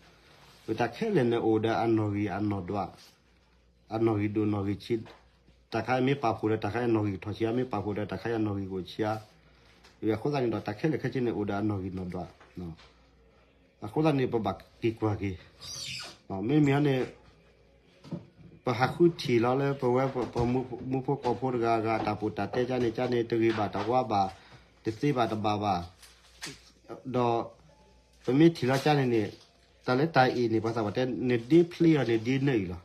တၢ်ခဲလၢာ်န့ၣ်အိၣ်ဒီးအနီၣ်ဂံၢ်အနီၣ်ဒွး, အနီၣ်ဂံၢ်ဒိၣ်နီၣ်ဂံၢ်ဆံး, တၢ်ခါအံၤမ့ၢ်ပာ်ဖှိၣ်ဒီး တၢ်ခါအံၤအနီၣ်ဂံၢ်ကထီၣ်ဆံး, မ့ၢ်ပာ်ဖှိၣ်ဒီး တၢ်ခါအံၤအနီၣ်ဂံၢ်ကအိၣ်ဆံးဧါ. အဃိသတးန့ၣ်ဒီး တၢ်ခဲလၢာ်ခဲဆ့န့ၣ် အိၣ်ဒီးအနီၣ်ဂံၢ်နီၣ်ဒွး အဃိသတးန့ၣ် ပဘၣ်က့ၤကွၢ်က့ၤ, မ့မ့ၢ်န့ၣ် ပဟးဃုထံၣ်လီၤလၢပဝဲ ပမူဖိကီၢ်ဖိတဂၤဂၤ တၢ်ပူၤတၢ်တဲကန့ၣ် ကန့ၣ် တဂ့ၤဘၣ်တဝါဘၣ်, တသ့ဘၣ်တဘၣ်ဘၣ်, ဒီး ပမ့ၢ်ထံၣ်လီၤကန့ၣ်န့ၣ် တၢ်လၢတၢ်အ့ၣ်န့ၣ် ပှၤသးပှၢ်တဲ နဒ့ဖျ့အီၤန့ၣ်ဒ့နၢအံၤလီၤ.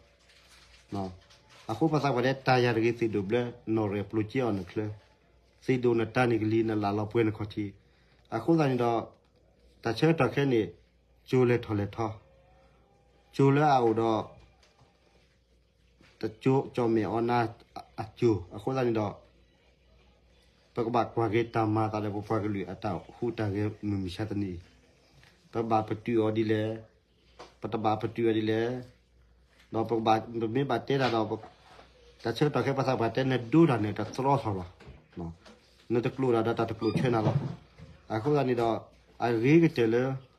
အဃိပှၤသးပှၢ်တဲ တၢ်ယၤတဂ့ၤသ့ၣ်ဒိၣ်ဘျၢ နီၣ်ရဲၣ်ပျိၤက့အီၤနချၢ, သ့ၣ်ဒိၣ်နတၢ်န့ၣ်ကလံၤ နလၢ်လီၤပှဲၤနခီၣ်ထံး. အဃိသတးန့ၣ်ဒီး တၢ်ဆၢကတီၢ်ခဲအံၤန့ၣ် ကၠိလဲၤထီၣ်လဲၤထီ, ကၠိလၢအအိၣ်ဒီး တကၠိ ကၠီၣ်မဲာ်အီနါအကၠိ အဃိသတးန့ၣ်ဒီး ပကဘၣ်ကွၢ်က့ၤတၢ်မၤအသးလၢပပှၤကလုာ်အတၢ်ဟူးတၢ်ဂဲၤမုၢ်မဆါတနံၤအံၤ, ပဘၣ်ပတုာ်အီၤဒ်လဲၣ်, ပတဘၣ်ပတုာ်အီၤဒ်လဲၣ်, ဒီးပကဘၣ် ပမ့ၢ်ဘၣ်တဲတၢ်ဒီး တၢ်ဆၢကတီၢ်ခဲအံၤ ပှၤသးပှၢ်တဲ နဒိတၢ်န့ၣ် တသရီထီၣ်ဘၣ်, နတကျိာ်တၢ်ဒီးတၢ်တကျိာ်ဆၢနၤလီၤ. အဃိသတးန့ၣ်ဒီး အဂ့ၤကတၢၢ်လၢ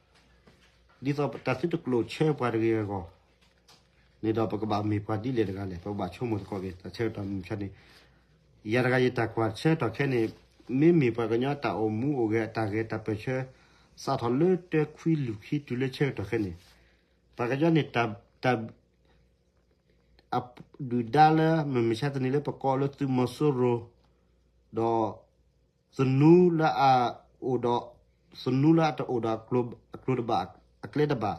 ဒ်သိးတၢ်သုတကျိာ်ဆၢပှၤတဂ့ၤအဂီၢ် န့ၣ်ဒီး ပကဘၣ်မ့ၢ်ပှၤဒ်လဲၣ်တဂၤလဲၣ်, ပကဘၣ်ဆိကမိၣ်သကိးက့ၤ တၢ်ဆၢကတီၢ်မုၢ်မဆါန့ၣ်, ယၤတဂၤယတၢ်ကွၢ်ဆၢကတီၢ်ခဲအံၤန့ၣ် မ့မ့ၢ်ပှၤကညီတၢ်အိၣ်မူအိၣ်ဂဲၤ အတၢ်ဂဲၤတၢ်ပၢၢ်ဆၢ စးထီၣ်လၢတၢခွံလွံၢ်ခံတုၤလၢဆၢကတီၢ်ခဲအံၤန့ၣ်, ပှၤကညီန့ၣ် တၢ် အဒုၣ်ဒါလၢမုၢ်မဆါတနံၤလၢပကိးလၢသုးမီၤစိရိၤ, ဒီး သနူလၢအအိၣ်ဒီး သနူလၢအတအိၣ်ဒီးအကျိၤတဘၣ် အကျဲတဘၣ်,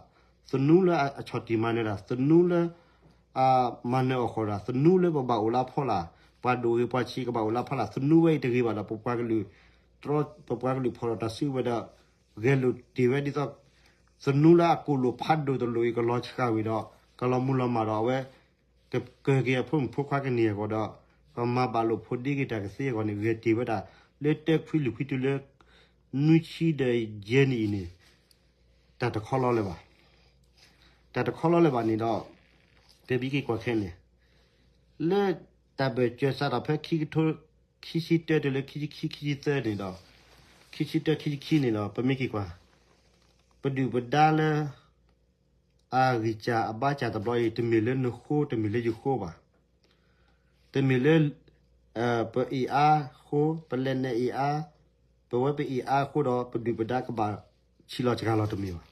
သနူလၢအဆီၣ်တံၢ်မၤနၢၤတၢ်, သနူလၢ အမၤနၢၤအီၣ်ဃီၣ်တၢ်, သနူလၢပဘၣ်အိၣ်လၢအဖီလာ်, ပှၤဒိၣ်ဂ့ၤပှၤဆံးကဘၣ်အိၣ်လၢအဖီလာ်, သနူဝဲအံၤတဂ့ၤဘၣ်ဒီး ပပှၤကလုာ် တြီ ပပှၤကလုာ်ဖီၣ်ထီၣ်တၢ်စုကဝဲၤဒီး ဂဲၤလိာ်တ့ၢ်ဝဲဒ်သိး သနူလၢအကိၣ်လိာ်ဖးဒိၣ်တလိၣ်အံၤ ကလီၤဆှးဝံၤဒီး ကလီၤမုၢ်လီၤမၢ်ဒီး အဝဲ ကကၢၤက့ၤအဖိမုၣ်ဖိခွါကန့ၢ်အဂီၢ်ဒီး ကမၤဘၣ်လိာ်ဖိးဒ့က့ၤတၢ်ကသ့အဂီၢ်န့ၣ် ဂဲၤတ့ၢ်ဝဲဒၣ် လၢတၢခွံလွံၢ်ခွံတုၤလၢ နွံဆံဒီးယဲၢ်နံၣ်အံၤန့ၣ် တၢ်တခီလီၤလၢၤဘၣ်. တၢ်တခီလီၤလၢၤဘၣ်န့ၣ်ဒီး ပမ့ၢ်က့ၤကွၢ်ခဲအံၤန့ၣ် လၢတၢ်ဘၢၣ်စၢၤစးထီၣ်ဖဲခံကထိ ခံဆံတၢတုၤလၢခံဆံခံ ခံဆံသၢန့ၣ်ဒီး ခံဆံတၢ ခံဆံခံန့ၣ်ဒီး ပမ့ၢ်က့ၤကွၢ် ပဒုၣ်ပဒါလၢ အဂံၢ်စၢ်အဘါစၢ်တဘျီအံၤ တမ့ၢ်လၢနဃိ တမ့ၢ်လၢယဃိဘၣ်. တမ့ၢ်လၢ ပအ့ၣ်အါဃိ ပလဲၤနအ့ၣ်အါ ပဝဲပအ့ၣ်အါဃိဒီး ပဒုၣ်ပဒါကဘၣ်ဆံးလီၤစှၤလီၤတမ့ၢ်ဘၣ်.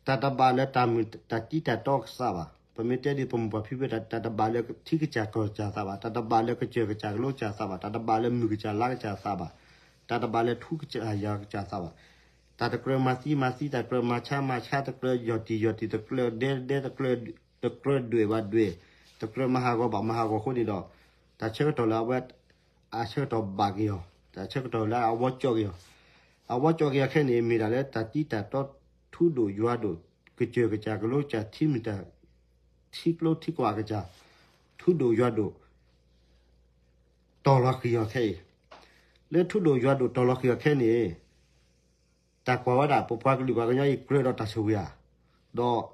တၢ်တဘၣ်လၢတၢ်မုာ်တၢ်တံၢ်တၢ်တီကစၢ်ဘၣ်. ပမ့ၢ်တဲဒ်ပမိၢ်ပၢ်ဖံဖုတၢ် တၢ်တဘၣ်လၢထံကစၢ်ကီၢ်ကစၢ်သးဘၣ်, တၢ်တဘၣ်လၢကစၢၢ်ကစၢ်ကလိကစၢ်သးဘၣ်, တၢ်တဘၣ်လၢမုၢ်ကစၢ်လါကစၢ်သးဘၣ်, တၢ်တဘၣ်လၢထူကစၢ်ယွၤကစၢ်သးဘၣ်. တၢ်တကြၢးမၤသံမၤသံ တၢ်ကြၢးမၤဆါမၤဆါ တကြၢးယီၢ်တံၢ်ယီၢ်တံၢ် တကြၢးဒဲဒဲ တကြၢးဒွဲၣ်ဘၣ်ဒွဲၣ် တကြၢးမၤဟးဂီၤဘၣ်မၤဟးဂီၤအဃိန့ၣ်ဒီး တၢ်ဆၢကတီၢ်လၢအဝဲ အဆၢကတီၢ်ဘၣ်က့ၤအီၤ, တၢ်ဆၢကတီၢ်လၢအဝဲကၠီက့ၤအီၤ, အဝဲကၠီက့ၤအီၤခဲအံၤန့ၣ် မ့ၢ်ဒၣ်လၢတၢ်တံၢ်တၢ်တီထူဒိၣ်ယွၤဒိၣ် ကစၢၢ်ကစၢ်ကလိကစၢ် ထံမုၢ်တၢ် ထံကျိထံကွၢ်ကစၢ် ထူဒိၣ်ယွၤဒိၣ် တီၤလီၤဃံၤအီၤခဲအံၤ, လၢထူဒိၣ်ယွၤဒိၣ်တီၤလီၤဃံၤအီၤခဲအံၤန့ၣ် တၢ်ကွၢ်ဝဲဒၣ် ပပှၤကလုာ်ပှၤကညီအံၤကြၢးဒီးတၢ်ဆိၣ်ဂ့ၤဧါ, ဒီး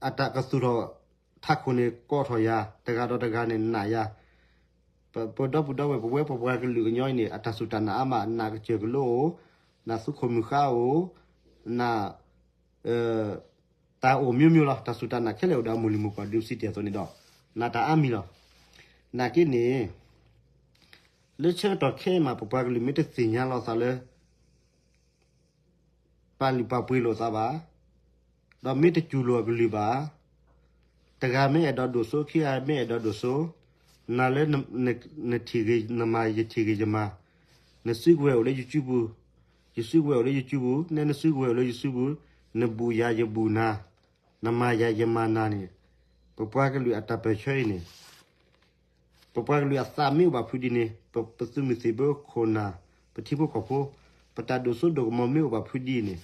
အတၢ်ကသူၣ်ထီၣ်ထးခိၣ်န့ၣ် ကိးထီၣ်ယၤ တဂၤဒီးတဂၤန့ၣ်နာ်ယၤ, ပဒီပုၢ်ဒီဝဲၢ် ပဝဲပပှၤကလုာ်ကညီအံၤန့ၣ် အတၢ်စူၢ်တၢ်နာ်အါမး နာ်ကစၢၢ်ကလိအိၣ်, နာ်သုးခိၣ်မုၢ်ဃါအိၣ်, နာ် တၢ်အိၣ်မျိုးမျိုးလီၤ. တၢ်စူၢ်တၢ်နာ်ခဲလၢာ်အိၣ်ဒီးအမိၢ်လံၤမိၢ်ပှၢ် ဒ်ပစံးတ့ၢ်အသိးန့ၣ်ဒီး နာ်တၢ်အါမံၤလီၤ. နာ်က့န့ၣ် လၢဆၢကတီၢ်ခဲအံၤမး ပပှၤကလုာ်မ့ၢ်တသ့ၣ်ညါလီၤသးလၢ ပာ်လုၢ်ပာ်ပှ့ၤလိာ်သးဘၣ်, ဒီးမ့ၢ်တစူၢ်လိာ်အကလုာ်ဘၣ်, တဂၤမ့ၢ်အဲၣ်ဒိးဒိၣ်စိ ခံဂၤမ့ၢ်အဲၣ်ဒိးဒိၣ်စိ, နာ်လၢ နထံၣ်ဂ့ၤနမၤ ယထံၣ်ဂ့ၤယမၤ, နစုကဝဲၤအိၣ်လၢယစုပူၤ, ယစုကဝဲၤအိၣ်လၢယစုပူၤ, နဲနစုကဝဲၤအိၣ်လၢယစုပူၤ, နဘူးယၤယဘူးနၤ, နမၤယၤယမၤနၤန့ၣ်, ပပှၤကလုာ်အတၢ်ပၢၢ်ဆၢအံၤန့ၣ် ပပှၤကလုာ်အသးမ့ၢ်အိၣ်ဘၣ်ဖုးဒ်န့ၣ်, ပသုးမုၢ်သံၣ်ဘိခိၣ်နၢ်, ပထံဖိကီၢ်ဖိ, ပတၢ်ဒိၣ်စိဒိၣ်ကမီၤမ့ၢ်အိၣ်ဘၣ်ဖုးဒ်အံၤန့ၣ်,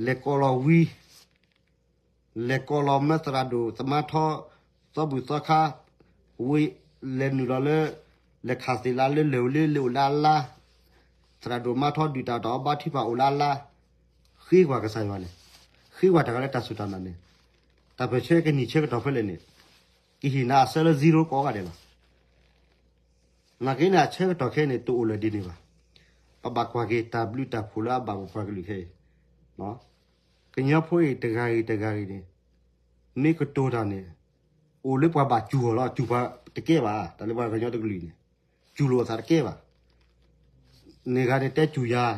လဲၤကိးလီၤဝံ, လဲၤကိးလီၤမၢသရၣ်ဒိၣ်သမါထီ, သီဘူၣ်သီခါ, ဝံ, လဲၤနုာ်လီၤလၢ လဲၤခးသ့ၣ်လါလၢလၢၢ်ဝံၤလၢလၢၢ်အိၣ်လၢအလါ, သရၣ်ဒိၣ်မါထီဒုၣ်တၢ်တီၤအဘါထုကဖၣ်အိၣ်လၢအလါ, ဃ့ကွၢ်ကစၢ်ယွၤန့ၣ်, ဃ့ကွၢ်တၢ်ဂၤလၢတၢ်စူၢ်တၢ်နာ်န့ၣ်, တၢ်ပၢၢ်ဆၢကနံၣ်ဆၢကတီၢ်ဖဲလဲၣ်န့ၣ်, ကဟ့ၣ်နၤအဆၢလၢ zero ကိးဂၤဒဲးလီၤ. နာ်က့န့ၣ် အဆၢကတီၢ်ခဲအံၤန့ၣ် တအိၣ်လၢၤဒ်န့ၣ်ဘၣ်. ပဘၣ်ကွၢ်က့ၤတၢ်ဘျုးတၢ်ဖှိၣ်လၢအဘၣ်ပပှၤကလုာ်ခဲအံၤ, ကညီဖိအံၤတဂၤဂ့ၤတဂၤဂ့ၤန့ၣ်, မ့ၢ်ကတိၤတၢ်န့ၣ်, အိၣ်လၢပှၤဘၣ်စူၢ်အီၤလီၤ. စူၢ်ပှၤတကဲဘၣ်, တၢ်လၢပှၤကညီတကလုာ်န့ၣ်, စူၢ်လိာ်အသးတကဲဘၣ်. နဂၤန့ၣ်တဲစူၢ်ယၤ,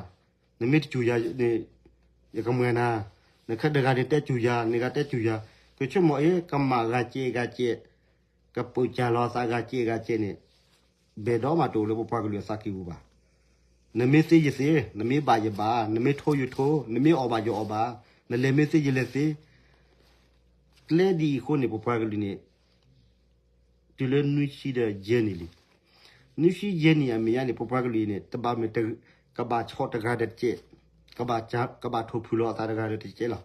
နမ့ၢ်တစူၢ်ယၤန့ၣ်, ယကမၤနၤ, နခဲတဂၤန့ၣ်တဲစူၢ်ယၤ, နဂၤတဲစူၢ်ယၤ, ကဆိကမိၣ်အ့ၣ် ကမၣ်ဂၤစဲးဂၤစဲး, ကပုာ်စၢ်လီၤအသးဂၤစဲးဂၤစဲးန့ၣ်, ဘဲၣ်ဒီးမးတအိၣ်လၢပပှၤကလုာ်အသးကံၢ်ပူၤဘၣ်. နမ့ၢ်သ့ယသ့, နမ့ၢ်ဘၣ်ယဘၣ်, နမ့ၢ်ထိယထိ, နမ့ၢ်အီၣ်ဘၣ်ယအီၣ်ဘၣ်, နလဲၤမ့ၢ်သ့ယလဲၤသ့. ကျဲဒ်အံၤအဃိန့ၣ် ပပှၤကလုာ်န့ၣ် တုၤလၢနွံဆံဒီးယဲၢ်နံၣ်လံ. နွံဆံယဲၢ်နံၣ်အမဲာ်ညါန့ၣ် ပပှၤကလုာ်အံၤန့ၣ် တဘၣ်မ့ၢ် ကဘၣ်ဆီၣ်တဂၤဒီးတကဲး, ကဘၣ်ထိၣ်ဖုၣ်လီၤအသးတဂၤဒီးတကဲးလီၤ.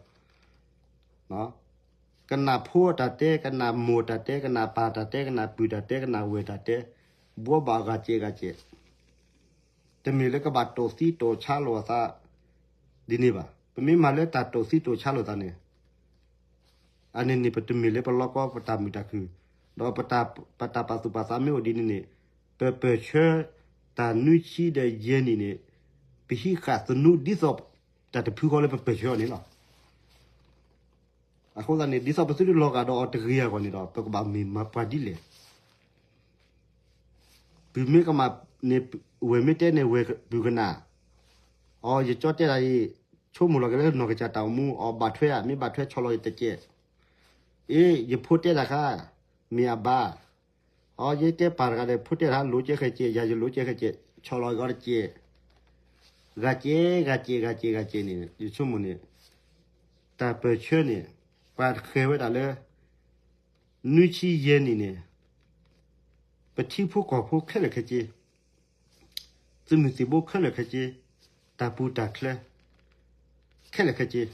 ကနၣ်ဖိအတၢ်တဲ, ကနၣ်မိၢ်တၢ်တဲ, ကနၣ်ပၢ်တၢ်တဲ, ကနၣ်ပုၢ်တၢ်တဲ, ကနၣ်ဝဲၢ်တၢ်တဲ, ဘှီဘၣ်ဂၤကဲးဂၤကဲး, တမ့ၢ်လၢကဘၣ်တိာ်သံတိာ်ဆါလိာ်အသးဒ်န့ၣ်ဘၣ်. ပမ့ၢ်မၤလၢတၢ်တိာ်သံတိာ်ဆါလိာ်သးန့ၣ် အန့ၣ်န့ၣ် ပတမ့ၢ်လၢပလီကီပတၢ်မုာ်တၢ်ခုၣ်, ဒီးပတၢ်ပာ်သူၣ်ပာ်သးမ့ၢ်အိၣ်ဒ်န့ၣ်န့ၣ်, ပပၢၢ်ဆၢတၢ်နွံဆံဒီးယဲၢ်နံၣ်န့ၣ်, ပဟံးဃာ်သနူဒ်သိးတၢ်တဖုဃီလၢပပၢၢ်ဆၢအီၤန့ၣ်လီၤ. အဃိသတးန့ၣ် ဒ်သိးပသုတလီၤဂာ်ဒီးအီၤတဂ့ၤအဂီၢ်န့ၣ်ဒီး ပကဘၣ်မ့ၢ်မၤပှၤဒ်လဲၣ်. ပုၢ်မ့ၢ်ကမၣ်န့ၣ် ဝဲၢ်မ့ၢ်တဲန့ၣ် ဝဲၢ်ပုၢ်ကနၣ်, အီ ယကၠီတဲတၢ်အံၤ ဆိကမိၣ်လီၤက့ၤလၢနီၢ်ကစၢ်တၢ်အိၣ်မူ, အီ ဘၣ်ထွဲဧါ, မ့ၢ်ဘၣ်ထွဲဆီၣ်လီၤယတကဲး. အ့ ယဖိတဲတၢ်ခါ, မ့ၢ်အဘၣ်, အီ ယတဲပၢ်တဂၤဒီး ဖိတဲတၢ်ခါ လိကဲဃဲကဲး, ယၤယလိကဲဃဲကဲး, ဆီၣ်လီၤယဂီၢ်တကဲး. ဂၤကဲး ဂၤကဲး ဂၤကဲး ဂၤကဲးန့ၣ် ယဆိကမိၣ်န့ၣ် တၢ်ပၢၢ်ဆၢန့ၣ် ပှၤဃဲၤဝဲဒၣ်လၢ နွံဆံယဲၢ်နံၣ်န့ၣ် ပထံဖိကီၢ်ဖိခဲလၢာ်ခဲဆ့, သုးမုၢ်သံၣ်ဘိခဲလၢာ်ခဲဆ့, တၢ်ပူၤတၢ်ချၢ ခဲလၢာ်ခဲဆ့,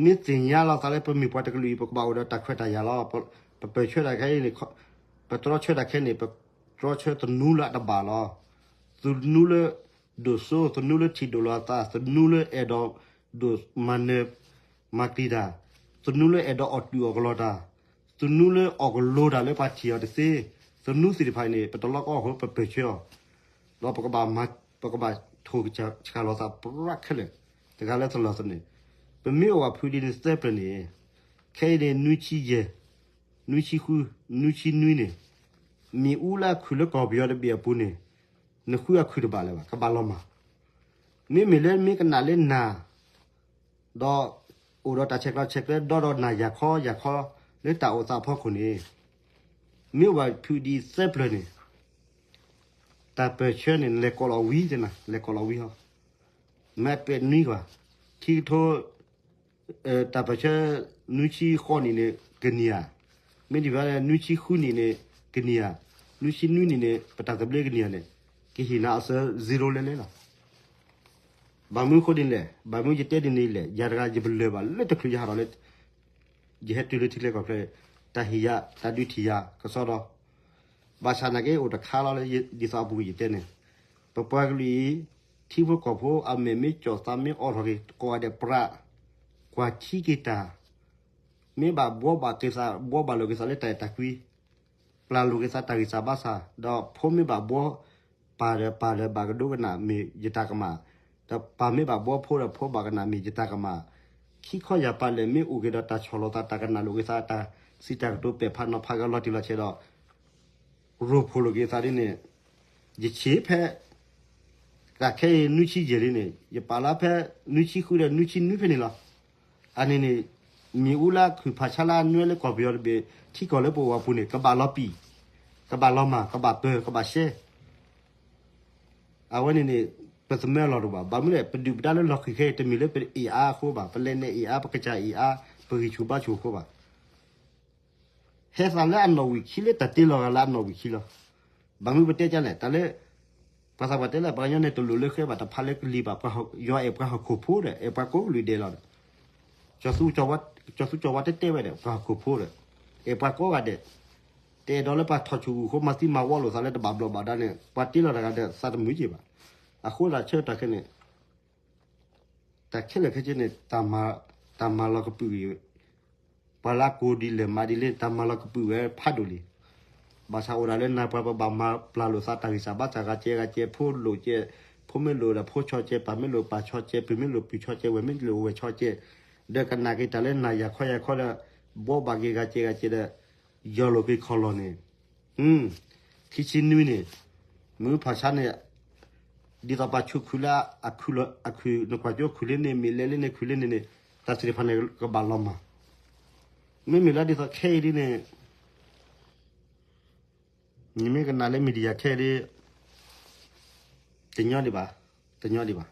မ့ၢ်သ့ၣ်ညါလီၤသးလၢပမ့ၢ်ပှၤတကလုာ်အံၤ ပကဘၣ်အိၣ်ဒီးတၢ်ခွဲးတၢ်ယာ်လီၤ. ပပၢၢ်ဆၢတၢ်ခဲအံၤန့ၣ်, ပတြီဆၢတၢ်ခဲန့ၣ် ပတြီဆၢသနူလၢအတဘၣ်လီၤ. သနူလၢဒိၣ်စိ, သနူလၢထံၣ်ဒိၣ်လီၤအသး, သနူလၢအဲၣ်ဒိးဒိၣ်မၤနၢၤ မၤတံာ်တၢ်, သနူလၢအဲၣ်ဒိးအီၣ်တုာ်အီၣ်ကလီတၢ်, သနူလၢအီၣ်ကလိတၢ်လၢပှၤထံၣ်အီၤတသ့, သနူသ့ၣ်တဖၣ်အံၤန့ၣ် ပတလီကီအဃိ ပပၢၢ်ဆၢအီၤ, ဒီးပကဘၣ်မၤ, ပကဘၣ်ထိၣ်ဆှၣ်လီၤသးပြးခဲလၢာ်, တဂၤလၢသလီၤသန့ၣ်, ပမ့ၢ်အိၣ်ဘၣ်ဖုးဒ်န့ၣ်သၢပျၢၤန့ၣ်, ခဲအံၤန့ၣ် နွံဆံယဲၢ်, နွံဆံဃု, နွံဆံနွံန့ၣ်, မ့ၣ်အူလၢအခုၣ်လၢကီၢ်ပယီၤတဘ့ၣ်အပူၤန့ၣ်, နဃုအခုၣ်တဘၣ်လၢၤဘၣ်, ကဘၣ်လီၤမၢ်. မ့မ့ၢ်လၢမ့ၢ်ကနၣ်လၢနၤ ဒီးအိၣ်ဒီးတၢ်ဆဲးကျိးဆဲးကျၢ ဒီဒီးနၤယၤခီယၤခီ လၢတၢ်အိၣ်သးအဖီခိၣ်န့ၣ်, မ့ၢ်အိၣ်ဘၣ်ဖုးဒ်သၢပျၢၤန့ၣ်, တၢ်ပၢၢ်ဆၢန့ၣ် နလဲၤကိးလီၤဝံၤသ့ၣ်နၤ, လဲၤကိးလီၤဝံၤဟီ, မ့ၢ်ပဲာ်နွံကွၢ်, ခံကထိ တၢ်ပၢၢ်ဆၢ နွံဆံဃိးနံၣ်န့ၣ် ကနံၤဧါ, မ့ၢ်ဒ်ဘၣ် နွံဆံဃုနံၣ်န့ၣ် ကနံၤဧါ, နွံဆံနွံနံၣ်န့ၣ် ပတၢ်သဘျ့ကနံၤဧါန့ၣ်, ကဟ့ၣ်နၤအစၢ zero လဲလဲလီၤ. ဘၣ်မနုၤအဃိဒ်လဲၣ်, ဘၣ်မနုၤယတဲဒ်န့ၣ်လဲၣ်, ယၤတဂၤ ယပလၢၢ်ဘၣ်လၢတချုးယဟးထီၣ်လၢ ယဟဲတုၤလၢထံချၢကီၢ်ချၢ, တၢ်ဟ့ၣ်ယၤ တၢ်ဒုးထံၣ်ယၤ ကစီဒီ, ဘၣ်ဆၣ်နာ်က့အိၣ်တခါလီၤလၢ ဒ်သိးအပူၤကွံာ်ယတဲန့ၣ်, ပပှၤကလုာ်အံၤ ထံဖိကီၢ်ဖိအမဲာ်မ့ၢ်ကၠီၣ်သးမ့ၢ်အိးထီၣ်က့ၤ ကိးဂၤဒဲးပြး, ကွၢ်ထံက့ၤတၢ်, မ့ၢ်ဘၣ်ဘှီဘၣ်က့ၤသး ဘှီဘၣ်လိာ်က့ၤသးလၢတၢ်အဲၣ်တၢ်ကွံ, ပျၢ်လိာ်က့ၤသးတၢ်ဂံၢ်စၢ်ဘါစၢ်, ဒီးဖိမ့ၢ်ဘၣ်ဘှီပၢ်ဒီး ပၢ်ဒီးဘၣ်ကဒိကနၣ်မ့ၢ်ယတၢ်ကမၣ်, ဒီးပၢ်မ့ၢ်ဘၣ်ဘှီဖိဒီး ဖိဘၣ်ကနၣ်မ့ၢ်ယတၢ်ကမၣ်, ခံခီယၢ်ပၤလဲၣ် မ့ၢ်အိၣ်က့ၤဒီးတၢ်ဆီၣ်လီၤသး တၢ်ကနၣ်လိာ်က့ၤသး တၢ်စံးတၢ်ကတိၤပဲာ်ဖးနီၤဖးက့ၤလီၤတံၢ်လီၤဆဲးဒီး ရိဖှိၣ်လိာ်က့ၤသးဒ်န့ၣ်, ယဆံးဖဲ တၢ်ခဲအံၤ နွံဆံယဲၢ်လံန့ၣ် ယပာ်လီၤဖဲ နွံဆံဃုဒီး နွံဆံနွံဖဲန့ၣ်လီၤ. အန့ၣ်န့ၣ် မ့ၣ်အူလၢခုၣ်ဖးဆါလၢအနွဲလၢကီၢ်ပယီၤတဘ့ၣ် ထံကီၢ်လၢပအိၣ်အပူၤန့ၣ် ကဘၣ်လီၤပံာ်, ကဘၣ်လီၤမၢ်, ကဘၣ်ပၢၤ, ကဘၣ်ရှဲ အဝဲန့ၣ်န့ၣ် ပသမၢလီၤတဘၣ်. ဘၣ်မနုၤလဲၣ် ပဒုၣ်ပဒါလၢလီၢ်ခံခဲအံၤ တမ့ၢ်လၢပအ့ၣ်အါအဃိဘၣ်, ပလဲၤနဲၣ်အ့ၣ်အါ, ပကစၢ်အ့ၣ်အါ, ပဂံၢ်ဆူၣ်ဘါဆူၣ်အဃိဘၣ်. ဟဲသးလၢအနီၣ်ဝံာ်ခံလၢတၢ်တ့လီၤဂာ်လၢအနီၣ်ဝံာ်ခံလီၤ. ဘၣ်မနုၤပတဲကလဲၣ်, တၢ်လၢ ပှၤသးပှၢ်တဲလၢ ပှၤကညီန့ၣ် တလိၣ်လၢဃဲဘၣ်တဖၣ်လၢကလံၤဘၣ်, ယွၤအဲၣ်ပှၤဟီၣ်ခိၣ်ဖိဒီး အဲၣ်ပှၤကိးကလုာ်ဒဲးလီၤဒီး ကၠီၤသူကၠီၤဝါတဲတဲဝဲဒီး ပှၤဟီၣ်ခိၣ်ဖိဒီး အဲၣ်ပှၤကိးဂၤဒဲး, တအဲၣ်ဒိးလၢပှၤထီၣ်ဆူၣ်ဂူာ်ဃိ မၤသံမၤဝီလိာ်သးလၢတဘၣ်ဘျီးဘၣ်ဒါန့ၣ် ပှၤတ့လီၤတဂၤဒီး သးတမုာ်က့ၤဘၣ်. အဃိသတးဆၢကတီၢ်ခဲအံၤန့ၣ် တၢ်ခဲလၢာ်ခဲဆ့န့ၣ် တၢ်မၤလီၤကပုာ်ဂ့ၤ ပှၤလၢကိးဒ်လဲၣ်မၤဒ်လဲၣ် တၢ်မၤလီၤကပုာ်ဝဲဖးဒိၣ်လံ. ဘၣ်ဆၣ်အိၣ်ဒၣ်လၢနၤပှၤ ပဘၣ်မၤပျၢ်လိာ်သးတၢ်ဂံၢ်စၢ်ဘါစၢ်ဂၤကဲဂၤကဲ ဖိလိာ်ကဲ ဖိမ့ၢ်လိာ်ဒီးဖိဆီကဲ ပၢ်မ့ၢ်လိာ်ပၢ်ဆီကဲ ပုၢ်မ့ၢ်လိာ်ပုၢ်ဆီကဲ ဝဲၢ်မ့ၢ်လိာ်ဝဲၢ်ဆီကဲ ဒီးကနၣ်က့ၤတၢ်လၢနၤယၤခီယၤခီဒီး ဘှီဘၣ်က့ၤဂၤကဲဂၤကဲဒီး ယီၢ်လိာ်က့ၤခီၣ်လီၢ်န့ၣ် ခံဆံနွံန့ၣ် မ့ၣ်အူဖးဆါန့ၣ် ဒ်သိးပှၤဆူခုၣ်လၢ အခုၣ် နကွၢ်ကၠိခုၣ်လၢန့ၣ် မ့ၢ်လဲၤလၢန့ၣ်ခုၣ်လၢန့ၣ်န့ၣ် တၢ်သ့ၣ်တဖၣ်န့ၣ်ကဘၣ်လီၤမၢ်. မ့မ့ၢ်လၢဒ်သိးခဲအံၤဒ်န့ၣ် နမ့ၢ်ကနၣ်လၢ media ခဲအံၤဒ် တညီဒံးဘၣ်, တညီဒံးဘၣ်,